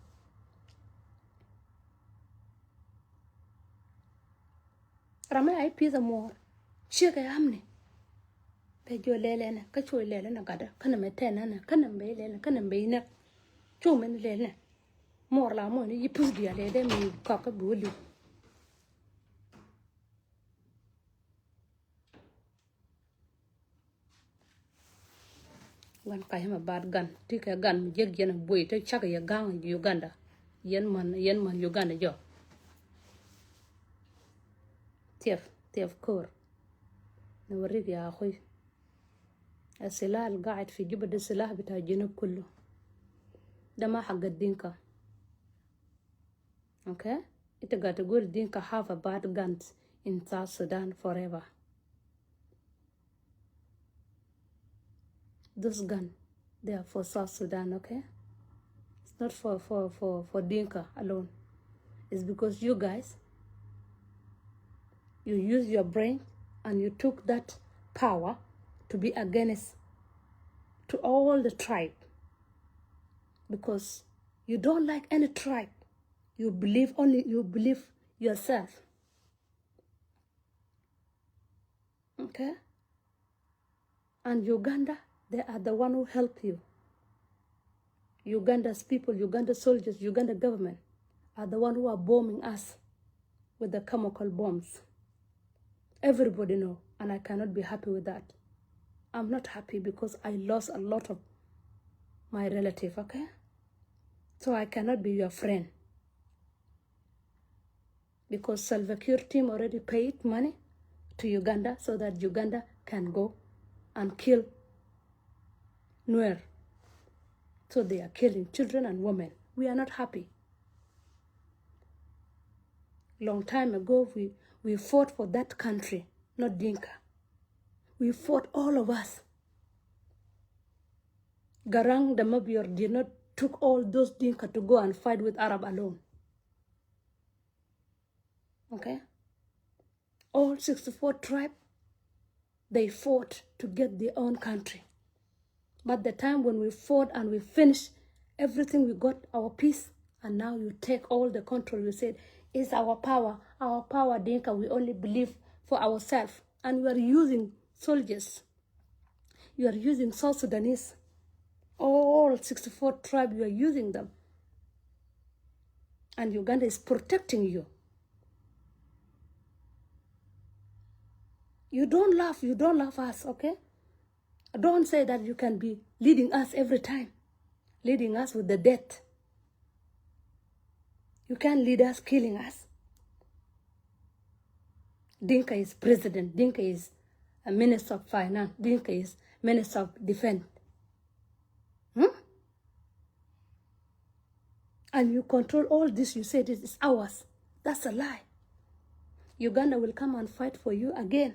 Ram mi a i̱ pi̱th ɛmuɔɔr ciek ɛ amni. Bɛ jiɔ lɛlɛ nɛ kä cuɔ lɛlɛ nɛ gatdä kä nɛ mɛ tɛn nɛ kä nɛ mɛ lɛlɛ kä nɛ mɛ inɛ. Cuɔ mɛn lɛlɛ nɛ muɔɔr la muɔɔr ni yi puth diaal lɛlɛ mi kɔk kä bi wä li̱w. Wan kacä mɛ bat gan ti kɛ gan mi jek yɛn a buɔy ti cak yɛ ga̱ŋ Uganda. Yɛn man, yɛn man Uganda jɔ. Tiɛf, tiɛf ko̱r. Ni wä rik ya akhui. Ɛ silah al gaid fi Juba de silah bita Junub kullu. De ma haga Dinka. Okay? Ita gat gul Dinka have a bad guns in South Sudan forever. Those gun, they are for South Sudan, okay? It's not for, for, for, for Dinka alone. It's because you guys, you use your brain and you took that power to be against to all the tribe. Because you don't like any tribe. You believe only, you believe yourself. Okay? And Uganda, they are the one who help you. Uganda's people, Uganda soldiers, Uganda government are the one who are bombing us with the chemical bombs. Everybody know, and I cannot be happy with that. I'm not happy because I lost a lot of my relative, okay? So I cannot be your friend. Because Salva Kiir team already paid money to Uganda so that Uganda can go and kill Nuer. So they are killing children and women. We are not happy. Long time ago, we, we fought for that country, not Dinka. We fought, all of us. Garang de Mabior did not took all those Dinka to go and fight with Arab alone. Okay? All sixty-four tribe, they fought to get their own country. But the time when we fought and we finished everything, we got our peace, and now you take all the control. You said, "It's our power, our power, Dinka, we only believe for ourselves." And you are using soldiers. You are using South Sudanese. All sixty-four tribe, you are using them. And Uganda is protecting you. You don't love, you don't love us, okay? Don't say that you can be leading us every time, leading us with the death. You can't lead us killing us. Dinka is president. Dinka is a minister of finance. Dinka is minister of defense. Hmm? And you control all this. You say this is ours. That's a lie. Uganda will come and fight for you again.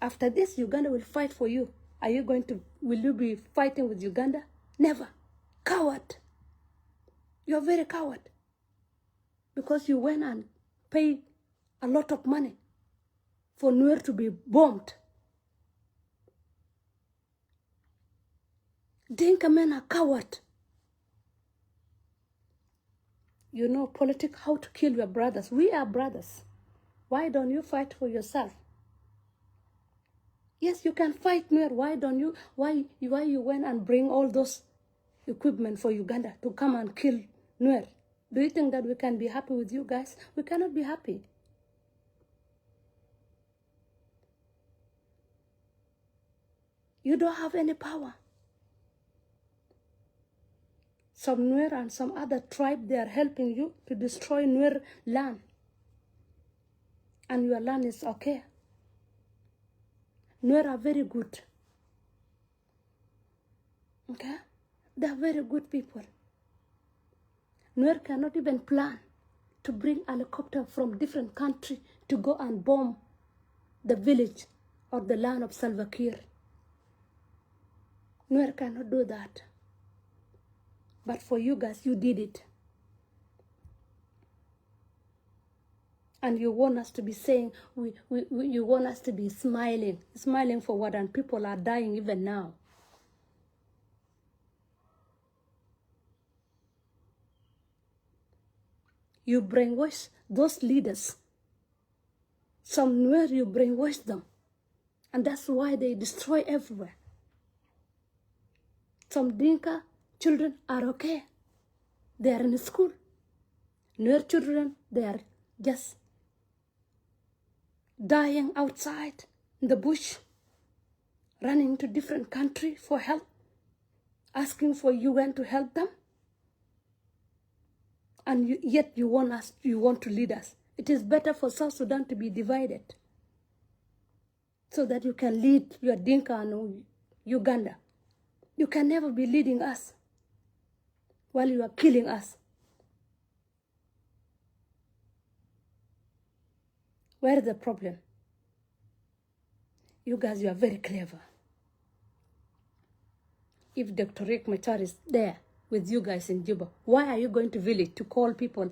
After this, Uganda will fight for you. Are you going to, will you be fighting with Uganda? Never. Coward. You're very coward. Because you went and paid a lot of money for Nuer to be bombed. Dinka men are coward. You know politic, how to kill your brothers. We are brothers. Why don't you fight for yourself? Yes, you can fight Nuer. Why don't you, why, why you went and bring all those equipment for Uganda to come and kill Nuer? Do you think that we can be happy with you guys? We cannot be happy. You don't have any power. Some Nuer and some other tribe, they are helping you to destroy Nuer land. And your land is okay. Nuer are very good. Okay? They are very good people. Nuer cannot even plan to bring helicopter from different country to go and bomb the village or the land of Salva Kiir. Nuer cannot do that. But for you guys, you did it. And you want us to be saying, we, we, we, you want us to be smiling. Smiling for what? And people are dying even now. You brainwash those leaders. Some Nuer, you brainwash them. And that's why they destroy everywhere. Some Dinka children are okay. They are in school. Nuer children, they are just dying outside in the bush, running to different country for help, asking for U N to help them. And you, yet you want us, you want to lead us. It is better for South Sudan to be divided so that you can lead your Dinka and Uganda. You can never be leading us while you are killing us. Where is the problem? You guys, you are very clever. If Doctor Riek Machar is there with you guys in Juba, why are you going to village to call people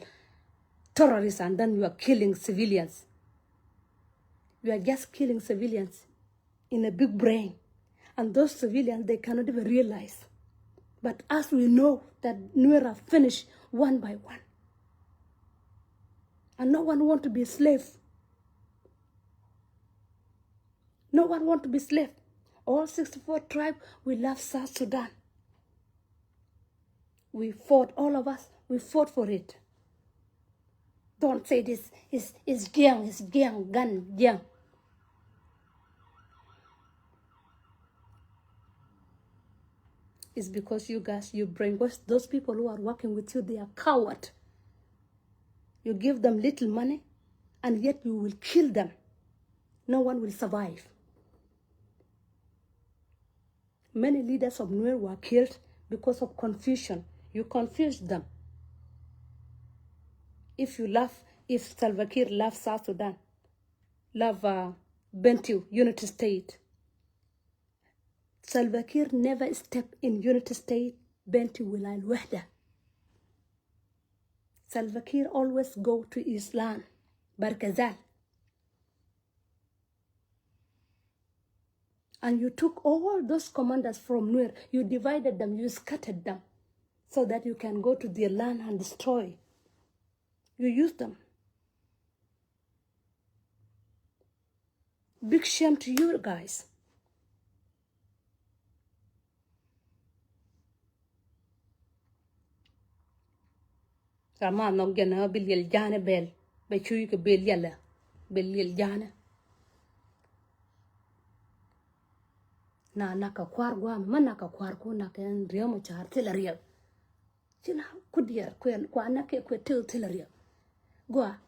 terrorists and then you are killing civilians? You are just killing civilians in a big brain. And those civilians, they cannot even realize. But as we know that Nuer are finished one by one. And no one want to be a slave. No one want to be slave. All sixty-four tribe, we love South Sudan. We fought, all of us, we fought for it. Don't say this is, is Jiang, is Jiang, gun Jiang. It's because you guys, you brainwash those people who are working with you. They are coward. You give them little money, and yet you will kill them. No one will survive. Many leaders of Nuer were killed because of confusion. You confused them. If you love, if Salva Kiir loves South Sudan, love, uh, Bentiu, Unity State. Salva Kiir never step in Unity State, Bentiu, wilaya al-wahda. Salva Kiir always go to his land, Barkazal. And you took all those commanders from Nuer, you divided them, you scattered them, so that you can go to their land and destroy. You use them. Big shame to you guys. Ka ma nhɔk jɛn ɛ bi liɛl ja̱a̱nɛ bɛl bɛ cuy kɛ bi liɛl ɛ bi liɛl ja̱a̱nɛ. Na nak kɛ kua̱r gua̱a̱m ma nak kɛ kua̱r ku nak kɛ riɛm ɔ ca̱a̱r thilɛ riɛl. Ci na ku diɛɛr kuɛn kua nak kɛ kuɛ tëë thilɛ riɛl. Gua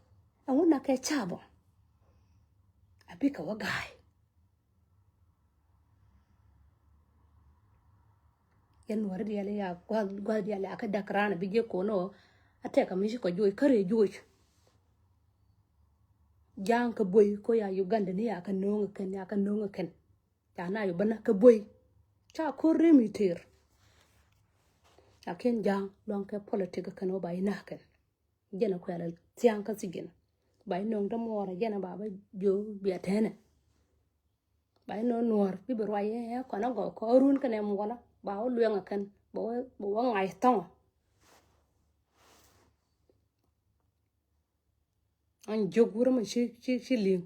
ɛŋu nak kɛ ca̱a̱bɔ a bikɛ wä ga̱a̱y. Yɛn Nuäri diaal ya gua̱th gua̱th diaal ya kä dak raan bi jiɛ ko̱n ɔ. A tɛk a mi ci kɔ juɔc kä rëë juɔc. Ja̱a̱ŋ kä buɔy ko ya Uganda ni ya kä no̱o̱ŋ kɛn ya kä no̱o̱ŋ kɛn. Ca na yu bä na kä buɔy ca ko̱r rëë mi tëër. Ca kɛn ja̱a̱ŋ luaŋ kɛ politik kɛn ɔ ba yi na kɛn. Jɛn a kuɛl thia̱a̱ŋ kä thi̱ji̱n ba inɔŋ te muɔɔr a jɛn a ba bä jiö bia tɛnɛ. Ba inɔŋ nuɔɔr bi bi ruac ɛ kɔn a gɔk kɔɔrun kɛnɛ muɔlä ba wä luɛŋ a kɛn ba wä ba wä ŋa̱c thɔŋɔ. An jiök wurä mɛ ci ci ci li̱ŋ.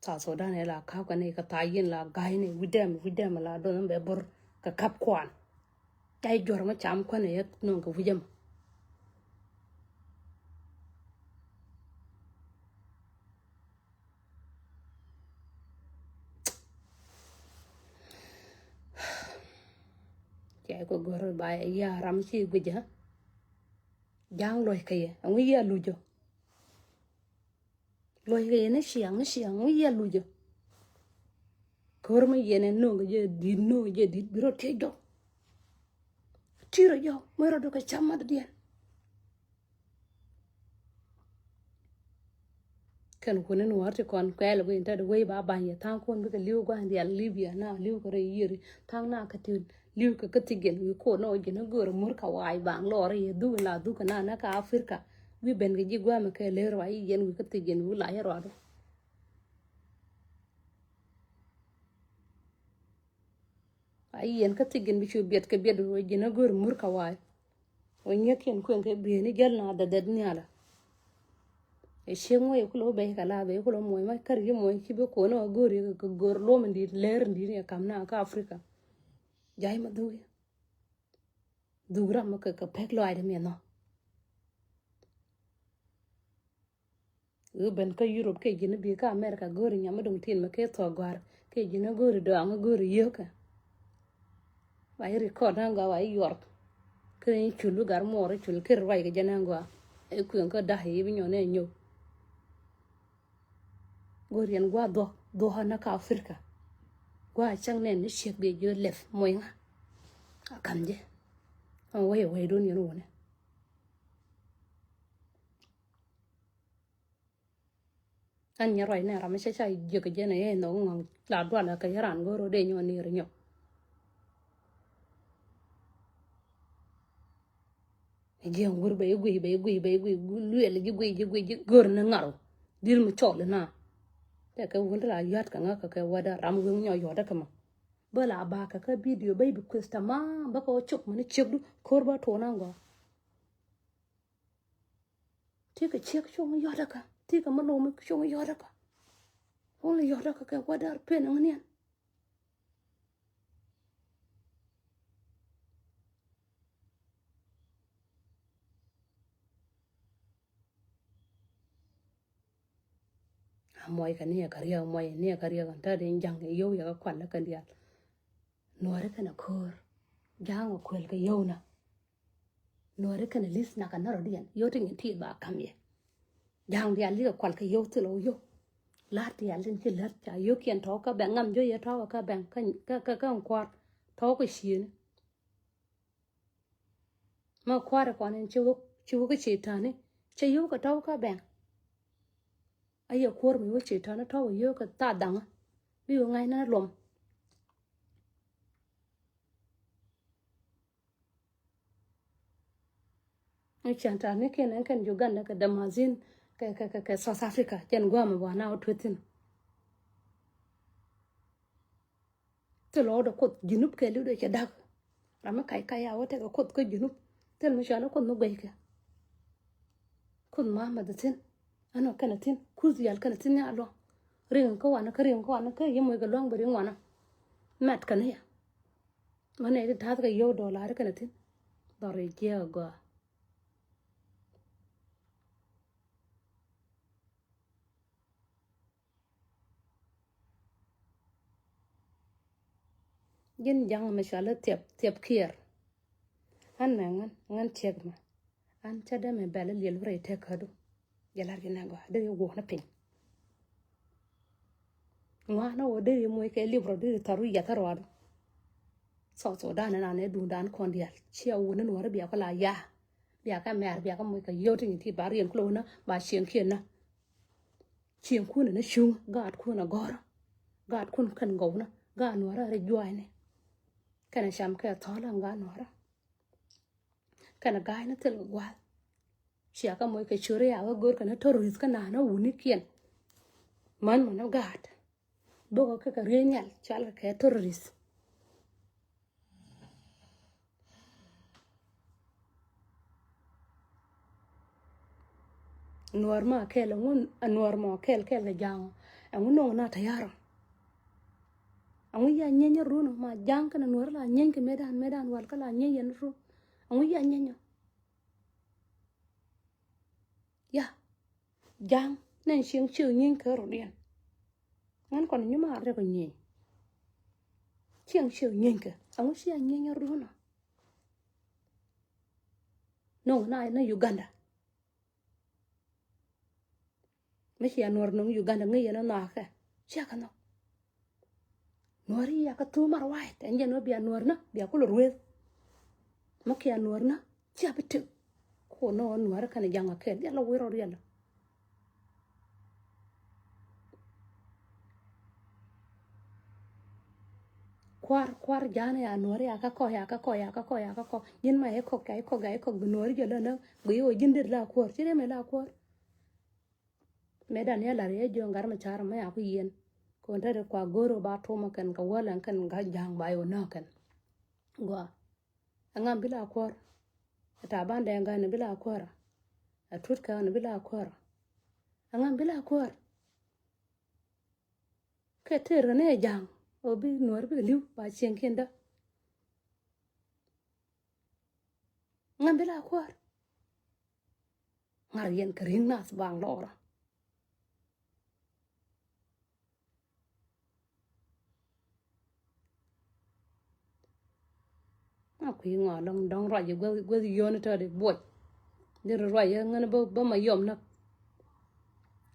South Sudan ɛ la ka̱p kɛ ni kɛ tha̱a̱c yɛn la ga̱a̱c ni wi̱c dɛm wi̱c dɛm la do̱n bɛ bor kɛ ka̱p kuan. Ca i̱ juɔ̱r mi cam kuan ɛ yɛ no̱o̱ŋ kɛ wi̱c ɛmɔ. Ca i̱ kɛ go̱r ba ya ram ci guic ɛ. Ja̱a̱ŋ luɔ̱c kɛ yɛ ɛŋu yɛ luc ɔ. Luɔc kɛ yɛn ni ciaŋ ni ciaŋ mi yɛ lucä. Ko̱r mi yɛn ɛn no̱o̱ŋ kɛ jɛ di̱t no̱o̱ŋ kɛ jɛ di̱t bi rɔ tiec dɔ̱ŋ. Ti rɔ jɔw mi rɔ dɔ̱ kɛ cam math diɛn. Kɛn kun in wä ti kɔn kɛɛl guiy in tɛt wei ba ba̱ny yɛ tha̱a̱ŋ kun bikɛ li̱w gua̱n diaal Libya na li̱w kɛ rɛy yiëri tha̱a̱ŋ na kä ti li̱w kɛ kä thi̱k yɛn wi̱i̱ ko̱r ni ɣöö ji̱n a gör mur kä wa̱a̱ baŋ lɔɔr yɛ dhuk in la dhuk kɛ na na kä Africa. Wi̱i̱ ben kɛ ji̱ gua̱a̱mɛ kɛ lër wa i̱ yɛn wi̱i̱ kä thi̱k yɛn wi̱i̱ la yɛ ruadu. A yiɛn kä thi̱k in bi cu biɛt kɛ biɛt wee ji̱n a gör mur kä wa̱a̱. Wee nyiekiɛn kueŋ kɛ bi̱eeni jäl na dhɛdhɛt nhialä. Ɛ ciek muɔc ɛ kulɛ wä bɛc kɛ lath ɛ kulɛ muɔc ma kär yi muɔc ci bi ko̱n ɛ gör yi kɛ gör luɔm in di̱t lɛr in di̱t ni ɛ kam na kä Africa. Jay ma dhuk yi. Dhuk ram ma kɛ kɛ pek lɔaacdɛ miɛ nhɔ. Ɣöö ben kä Europe kɛ ji̱n bi kä America go̱o̱ri nyam mi duŋ tin mi kɛ thuɔ̱k gɔ̱a̱r kɛ ji̱n go̱o̱ri dɔaŋ go̱o̱ri yio̱kä. Wa i̱ record na gɔaa wa i̱ yuɔr. Kä i̱ cul bi gar muɔɔr i̱ cul kir ruac kɛ jɛ na gɔaa. I̱ kueŋ kä da̱h i̱ bi nyɔn i̱ nyɔw. Go̱o̱ri yɛn gua dhuɔ̱k dhuɔ̱k na kä Africa. Gua cäŋ nɛn ni ciek bi jiö lɛp muɔ̱y ŋa. A ka̱n jɛ. Ɔ wei wei dun yɛn wuni. Ɛn nyɛ ruac nɛ ram mi cä ca jiäk jɛn ɛ nhɔk ŋɔ̱ŋ la dual kɛ yɛ ran go̱r rɔ dee nyɔ nir nyɔ. Jiäk wur bɛ i̱ guiy bɛ i̱ guiy bɛ i̱ guiy luɛl ji̱ guiy ji̱ guiy ji̱ go̱r ni ŋaru. Dil mi cɔl ina. Tɛ kɛ wun ti la yuat kɛ ŋa kɛ kɛ wada ram wun nyɔ yuat kɛ ma. Bä la ba kɛ kɛ video bä i̱ bi kueth tamam bä kɛ wä cop mini ciek du ko̱r bä tuɔn an gɔaa. Ti kɛ ciek cuŋ yɔt kä ti kɛ mi lom cuŋ yɔt kä. Wun yɔt kä kɛ wä däär pen ŋä niɛn. A muɔc kɛ ni ɛ kä riɛk muɔc ni ɛ kä riɛk ɔn tä den ja̱ŋ i̱ yio̱w yɛ kä kual lä kɛn diaal. Nuɔri kɛn a ko̱o̱r ja̱a̱ŋ a kuɛl kɛ yio̱w na. Nuɔri kɛn a li̱th nak a närɔdiɛn yio̱w ti ŋi̱n tiit ba ka̱m yɛ. Ja̱a̱ŋ diaal likɛ kual kɛ yio̱w thil ɔ yio̱w. La̱r diaal tin ci lät ca yio̱w kiɛn tɔ̱ kä bɛŋ ŋam jiö yɛ tɔ̱ kä bɛŋ kä kä kä kuar tɔ̱ kä ciëni. Ma kua̱ri kɔn in ci wä ci wä kä cetani cɛ yio̱w kɛ tɔ̱ kä bɛŋ. A yɛ kuɔr mi wä cetani tɔ̱ wä yio̱w kɛ tha dhaŋä. Bi wä ŋa̱cnä luɔm. Ni cɛn ta̱a̱ ni kiɛn ɛn kɛn Uganda kɛ Damazin kɛ kɛ kɛ kɛ South Africa cɛn gua̱a̱mɛ bua na wä tuethin. Thil ɣɔw dɛ kuoth Junub kɛ li̱w dɛ cɛ da̱k. Ram mi kac kac a wä tɛkɛ kuoth kä Junub thil mi cɔal i̱ kuoth mi guɛckɛ. Kuoth ma mɛth thi̱n ɛn ɔ kɛn thi̱n kuth yal kɛn thi̱n ni a luɔ̱ŋ. Riŋ kä wanä kä riŋ kä wanä kä yɛ moc kɛ lua̱ŋ bɛ riŋ wanä. Mɛt kɛn yɛ. Mɛ nɛ ti ta̱th kɛ yio̱w dɔlar kɛn thi̱n. Dhɔr i̱ jiɛk a gɔaa. Ji̱n ja̱ŋ mi cɔal i̱ thiɛp thiɛp kiɛɛr. An mɛ ŋän ŋän ciek mɛ. An cä dee mɛ bɛl i̱ liɛl wä rɛy tëk kädu. Jɛ lar ji̱n ɛ gɔaa dee yɛ wuɔ̱k ni piny. Ŋuan ni wä dee yɛ moc kɛ lip rɔ dee yɛ thar wi̱i̱ yath ruaadu. South Sudan ni nan ɛ duundan kɔn diaal cia wuni nuɔ̱ri bia kɔ la yaa. Bia kɛ mɛr bia kɛ moc kɛ yio̱w ti nyin ti ba riɛn kulo wuni ba cieŋ kiɛn na. Cieŋkun ni cuŋ gaatkun a gɔ̱rä. Gaatkun kɛn gɔwna gaat nuɔrä ri jua̱a̱cni. Kɛn a cam kɛ thɔ̱l an gaat nuɔrä. Kɛn a ga̱a̱cni thil kɛ gua̱a̱th. Cia kä moc kɛ curi a wä go̱r kɛn a terrorist kä na̱a̱n a wunikiɛn. Män män a gaat. Bokɛ kɛ kɛ riey nhial cual kɛ kɛ terrorist. Nuɔr ma kɛl ɛŋu, nuɔr mɔ kɛl kɛl kɛ jaŋɔ ɛŋu noŋ na tayarɔ. Ɛŋu ya nyɛnyɛ runɔ ma jaŋ kɛn nuɔr la nyɛny kɛ medan medan wal kä la nyɛny yɛn run. Ɛŋu ya nyɛnyɛ. Ya jaŋ nɛn cieŋ ciek nyieeny kɛ rɔ̱diɛn. Ŋän kɔn nyumaar rɛk ɔ nyieeny. Cieŋ ciek nyieeny kɛ ɛŋu cia nyieeny run ɔ. Noŋ na na Uganda. Mi cia nuɔr noŋ Uganda ŋäc yɛn ɔ nhɔakɛ cia kɛ nhɔk. Nuɔri ya kɛ thum ar wa̱a̱t ɛn jɛn wä bia nuɔr na bia kulɛ rueth. Mi kia nuɔr na cia bi tëk. Ku nɔ nuɔr kɛn jaŋ a kɛɛl yɛl a wi̱r ɔ riɛl. Kuar, kuar ja̱a̱n ya nuɔ̱ɔ̱ri ya kä kɔ, ya kä kɔ, ya kä kɔ, ya kä kɔ. Ji̱n ma ɛ kɔk, ya ɛ kɔk, ya ɛ kɔk bi nuɔ̱ɔ̱ri jɛ lä nä. Gui ɣöö ji̱n det la kuɔr. Ci dee mɛ la kuɔr. Mɛ dan yɛ lar yɛ jiɔ̱ɔ̱ŋ gat mɛ car mɛ ya ku yiɛn. Kɔn te de kua go̱o̱r ɣöö ba tumä kɛn kɛ wäl ɛn kɛn gat ja̱a̱ŋ ba yɛ wä nä kɛn. Gua. Ɛŋa bi la kuɔr? Ɛ ta̱a̱ ban dɛŋ gat ni bi la kuɔr? Ɛ tut kɛ ni bi la kuɔr? Ɛŋa bi la kuɔr? Kɛ tëër kɛ ni ɛ ja̱a̱ŋ ɔ bi nuɔ̱ɔ̱r bikɛ li̱w ba cieŋkiɛn dä. Ŋa̱n bi la kuäär. Ŋa̱r yɛn kɛ ri̱ŋ nath baŋ lɔɔrä. A kui̱ ŋɔa lɔŋ dɔŋ ruac gueth gueth yio̱o̱ni tɔ̱ di buɔc. Di ri ruac yɛ ŋän bä bä ma yɔm näk.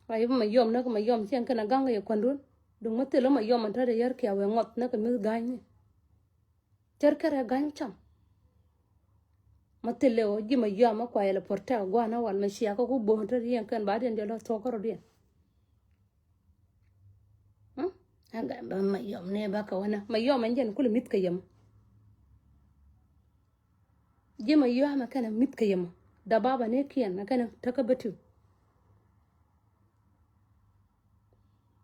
Ruac yɛ bä ma yɔm näk ma yɔm ciɛn kɛn a gaŋ kɛ yɛ kuändun. Duŋ ma thil ma yɔm an tɔ̱ di yär kiɛ wee ŋuɔth näk kɛ mi̱th ga̱a̱cni. Cär kärɛ ga̱ny cam. Ma thilɛ ɣöö ji̱ ma yɔam ma kuayɛ lɛ protect gua̱a̱n a wal ma cia kä ku bo̱o̱n te riɛn kɛn ba diɛn jɔl a thuɔ̱k kärɔ̱diɛn. Ɛn gat bä ma yɔam ni ba kɛ wänä ma yɔam ɛn jɛn kulɛ mi̱th kɛ yɛm. Ji̱ ma yɔam ɛ kɛn ɛ mi̱th kɛ yɛm. Da baba ni kiɛn ɛ kɛn ɛ täkä bä tiw.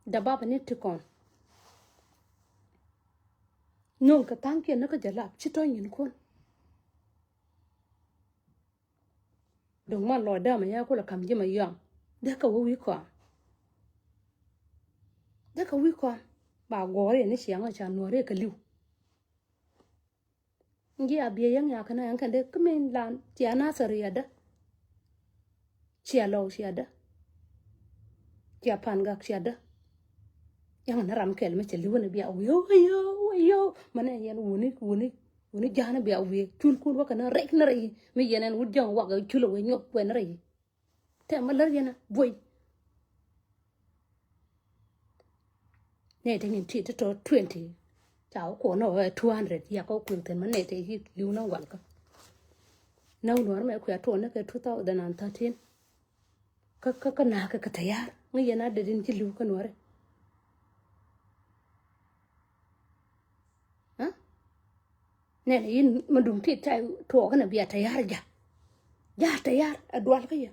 Da baba ni ti kɔn. Nöŋ kɛ tha̱a̱ŋkiɛn ni kä jɛ lap ci tɔ̱ nyinkun. Döŋ man lɔɔc dämɛ ya kulɛ ka̱m ji̱ ma yɔam. Dee kɛ wä wi̱i̱ kɔam. Dee kɛ wi̱i̱ kɔam. Ba guɔ̱ɔ̱r yɛ ni ciaŋ a ca nuɔ̱ɔ̱r yɛ kɛ li̱w. Ji̱ a biɛ yäŋ ya kɛn a yäŋ kɛn dee kä min lan cia nathɛr yɛ dä. Cia lɔw cia dä. Cia pan gak cia dä. Yaŋ ni ram kɛl mi cɛ li̱w ni bia wi̱i̱, wayo, wayo. Ma nɛ yɛn wuni, wuni, wuni ja̱a̱n bia wi̱i̱. Cul kun wä kɛ ni rɛk ni rɛy. Mi yɛn ɛn wut ja̱a̱n wak cul wä nyuɔk wɛ ni rɛy. Tɛ ma lär yɛn a buɔy. Nɛ te nyin ti te tɔ twenty. Ca wä kuɔn nɔ ɛ two hundred. Ya kɔ kuil thin ma nɛ te yi li̱w ni walkä. Näk nuɔr mɛ kuɛ tuɔn ni kɛ two thousand and thirteen. Kä, kä, kä na̱a̱k kɛ kɛ tayar. Ŋäc yɛn a det in ci li̱w kä nuɔ̱ɔ̱ri. Ɛ? Nɛnɛ yin ma duŋ ti tay tuɔɔk kɛnɛ bia tayar ja̱. Ja̱ tayar ɛ dual kä yɛ.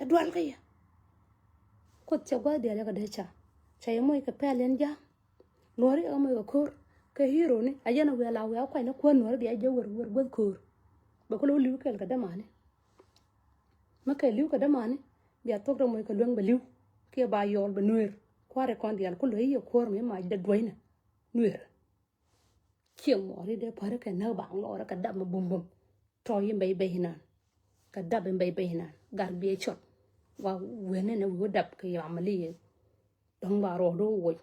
Ɛ dual kä yɛ. Kuoth cɛ gua̱th diaal yɛ kɛ dee ca. Ca yɛ moc kɛ pɛl yɛn ja̱. Nuɔ̱ɔ̱ri ɛ moc kɛ ko̱r kɛ hero ni a yɛn a wiɛ la wiɛ a kuany ni kuäär nuɔ̱ɔ̱ri bia jɛ wer wer guäth ko̱r. Bɛ kɛ lo̱ li̱w kɛl kɛ dämani. Mi kɛ li̱w kɛ dämani bia thuɔ̱k dee moc kɛ lueŋ bɛ li̱w kiɛ ba yɔɔl bɛ nueer. Kua̱ri kɔn diaal ku lo̱c yɛ kuäär mi mac dee duɔ̱cnɛ nueer. Ciɛ muɔɔri dee päri kɛ näk baŋ lɔɔrä kɛ dap mi bum bum. Tɔ̱ in bɛy bɛy inan. Kɛ dap in bɛy bɛy inan. Gat biɛ cɔt. Wa wen nɛnɛ wi̱i̱ wä dap kɛ yamali yɛ. Dɔ̱ŋ ba rɔɔdu woc.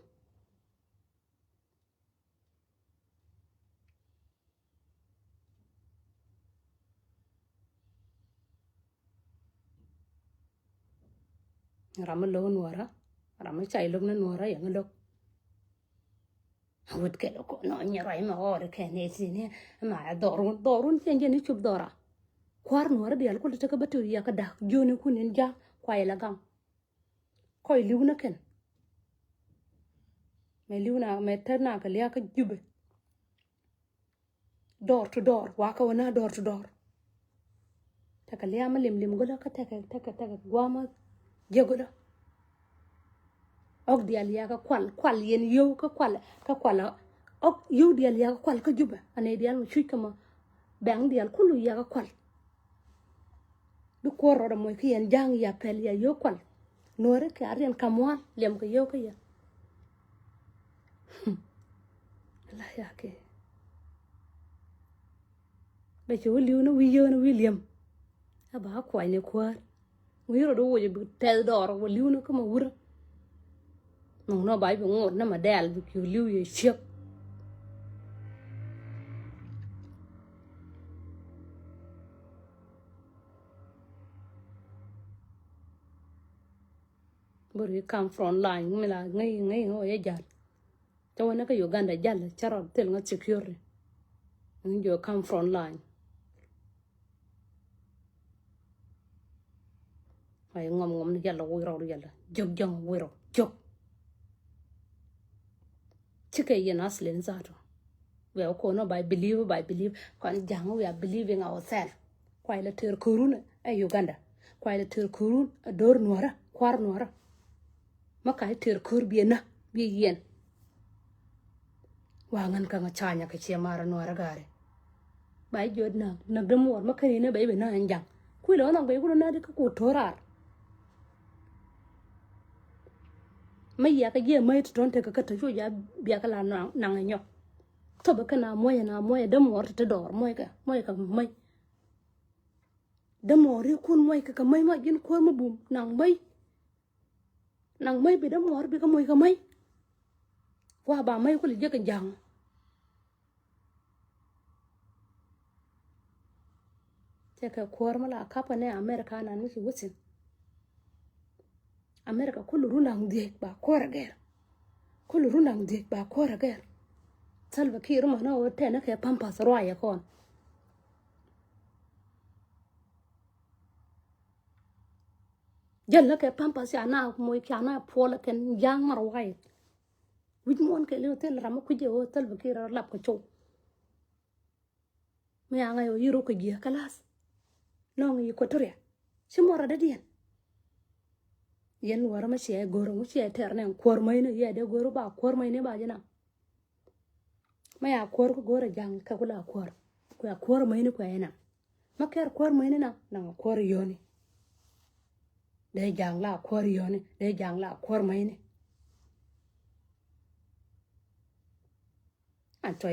Ram mi lo̱k nuɔ̱ɔ̱rä, ram mi cay lo̱k ni nuɔ̱ɔ̱rä yɛ ŋä lo̱k. Wut kɛ lo̱k kɔ nɔ nyɛ ruac mɛ ɣɔɔri kɛ nɛ ti ni ma ɛ dhɔrun, dhɔrun cɛn jɛ ni cup dhɔra. Kua̱r nuɔ̱ɔ̱rä diaal kul tekɛ bä ti yɛ kɛ da̱k jiöni kun in ja̱ kuay la gaŋ. Kɔc li̱w ni kɛn. Mɛ li̱w na mɛ tɛr na kɛ lia̱a̱ kä Jubɛ. Door to door, wakä wä na door to door. Tekɛ lia̱a̱ mi lim lim gölä kä tekɛ tekɛ tekɛ gua̱a̱ mi jiäk gölä. Ɔk diaal yakä kual, kual yɛn yio̱w kä kual, kä kual. Ɔk yio̱w diaal yakä kual kä Jubɛ. Anɛ diaal mi cuc kä ma bɛŋ diaal kulu yakä kual. Bi kuɔr rɔɔdɛ moc kä yɛn ja̱a̱ŋ ya pɛl ya yio̱w kual. Nuɔ̱ɔ̱ri kɛ a riɛn kam mua̱a̱l liɛm kɛ yio̱w kä yɛ. La ya kɛ. Bɛ cɛ wä li̱w ni wi̱i̱ yio̱w ni wi̱i̱ liɛm. A ba kuany ni kuäär. Wi̱i̱ rɔɔdɛ woc bi tɛth dɔɔr wä li̱w ni kä ma wurä. Nɔŋ nɔ ba bi ŋot ni ma dɛl bi ki̱w li̱w yɛ ciek. Bä ri kam front line mi la ŋäc ŋäc ŋäc ŋäc jal. Cä wä ni kä Uganda jal cä rɔ thil ŋä security. Ŋäc jɔ kam front line. Ay ŋɔm ŋɔm ni yalla wi̱i̱ rɔw yalla jök jäŋ wi̱i̱ rɔw jök. Cikɛ yɛn aslin zato. We are kɔn by believe, by believe. Kɔn ja̱ŋ, we are believing ourselves. Kuay la tëër körun ɛ Uganda. Kuay la tëër körun ɛ do̱r nuɔrä, kuar nuɔrä. Ma ka tëër kör biɛ na, biɛ yɛn. Wa ŋän kä ŋa canya kɛ ciɛ marä nuɔrä gari. Ba jiɔt na, na dämuɔr ma kani na ba ibe na ɛn ja̱ŋ. Kuilɛ wä na ba ikulɛ na di kä ku to̱rar. Ma yia kä jiɛ mäi ti tɔn tekɛ kä te cu ja bia kä la naŋ, naŋ ɛ nyɔk. Thop kä na muɔyɛ, na muɔyɛ dämuɔr ti te dɔɔr muɔyɛ kɛ, muɔyɛ kɛ mäi. Dämuɔr ri kun muɔyɛ kɛ kɛ mäi ma ji̱n kuäär ma bum naŋ mäi. Naŋ mäi bi dämuɔr bi kä muɔyɛ kɛ mäi. Wa ba mäi kulɛ jiɛ kɛ ja̱ŋ. Cɛ kɛ kuäär mi la kapä ni America nan mi ci within. America kulɛ run da̱ŋ dhiec ba kuäär agɛr. Kulɛ run da̱ŋ dhiec ba kuäär agɛr. Salva Kiir mɔ ni ɣöö tɛn ni kɛ pampas ruacɛ kɔn. Jäl ni kɛ pampas ca na moc ca na puɔl kɛn ja̱a̱ŋ mar wa̱i̱. Wi̱c muɔ̱ɔ̱n kɛ li̱w thil ram mi kui̱c ɛ ɣöö Salva Kiir rɔ lap kɛ cow. Mi aŋa yɛ yi ruk kɛ jiɛ kalas. Nɔŋ yi Equatoria. Ci mɔrɔ dee diɛn. Yɛn wärä mi ciɛ go̱r ŋu ciɛ tɛr nɛ kuäär mäyni yɛ dee go̱r ba kuäär mäyni ba ji̱ naŋ. Mi ya kuäär ku go̱r a ja̱ŋ kɛ ku la kuäär. Ku ya kuäär mäyni ku ya naŋ. Ma kɛr kuäär mäyni naŋ naŋ kuäär yoni. Dee ja̱ŋ la kuäär yoni dee ja̱ŋ la kuäär mäyni. An tɔ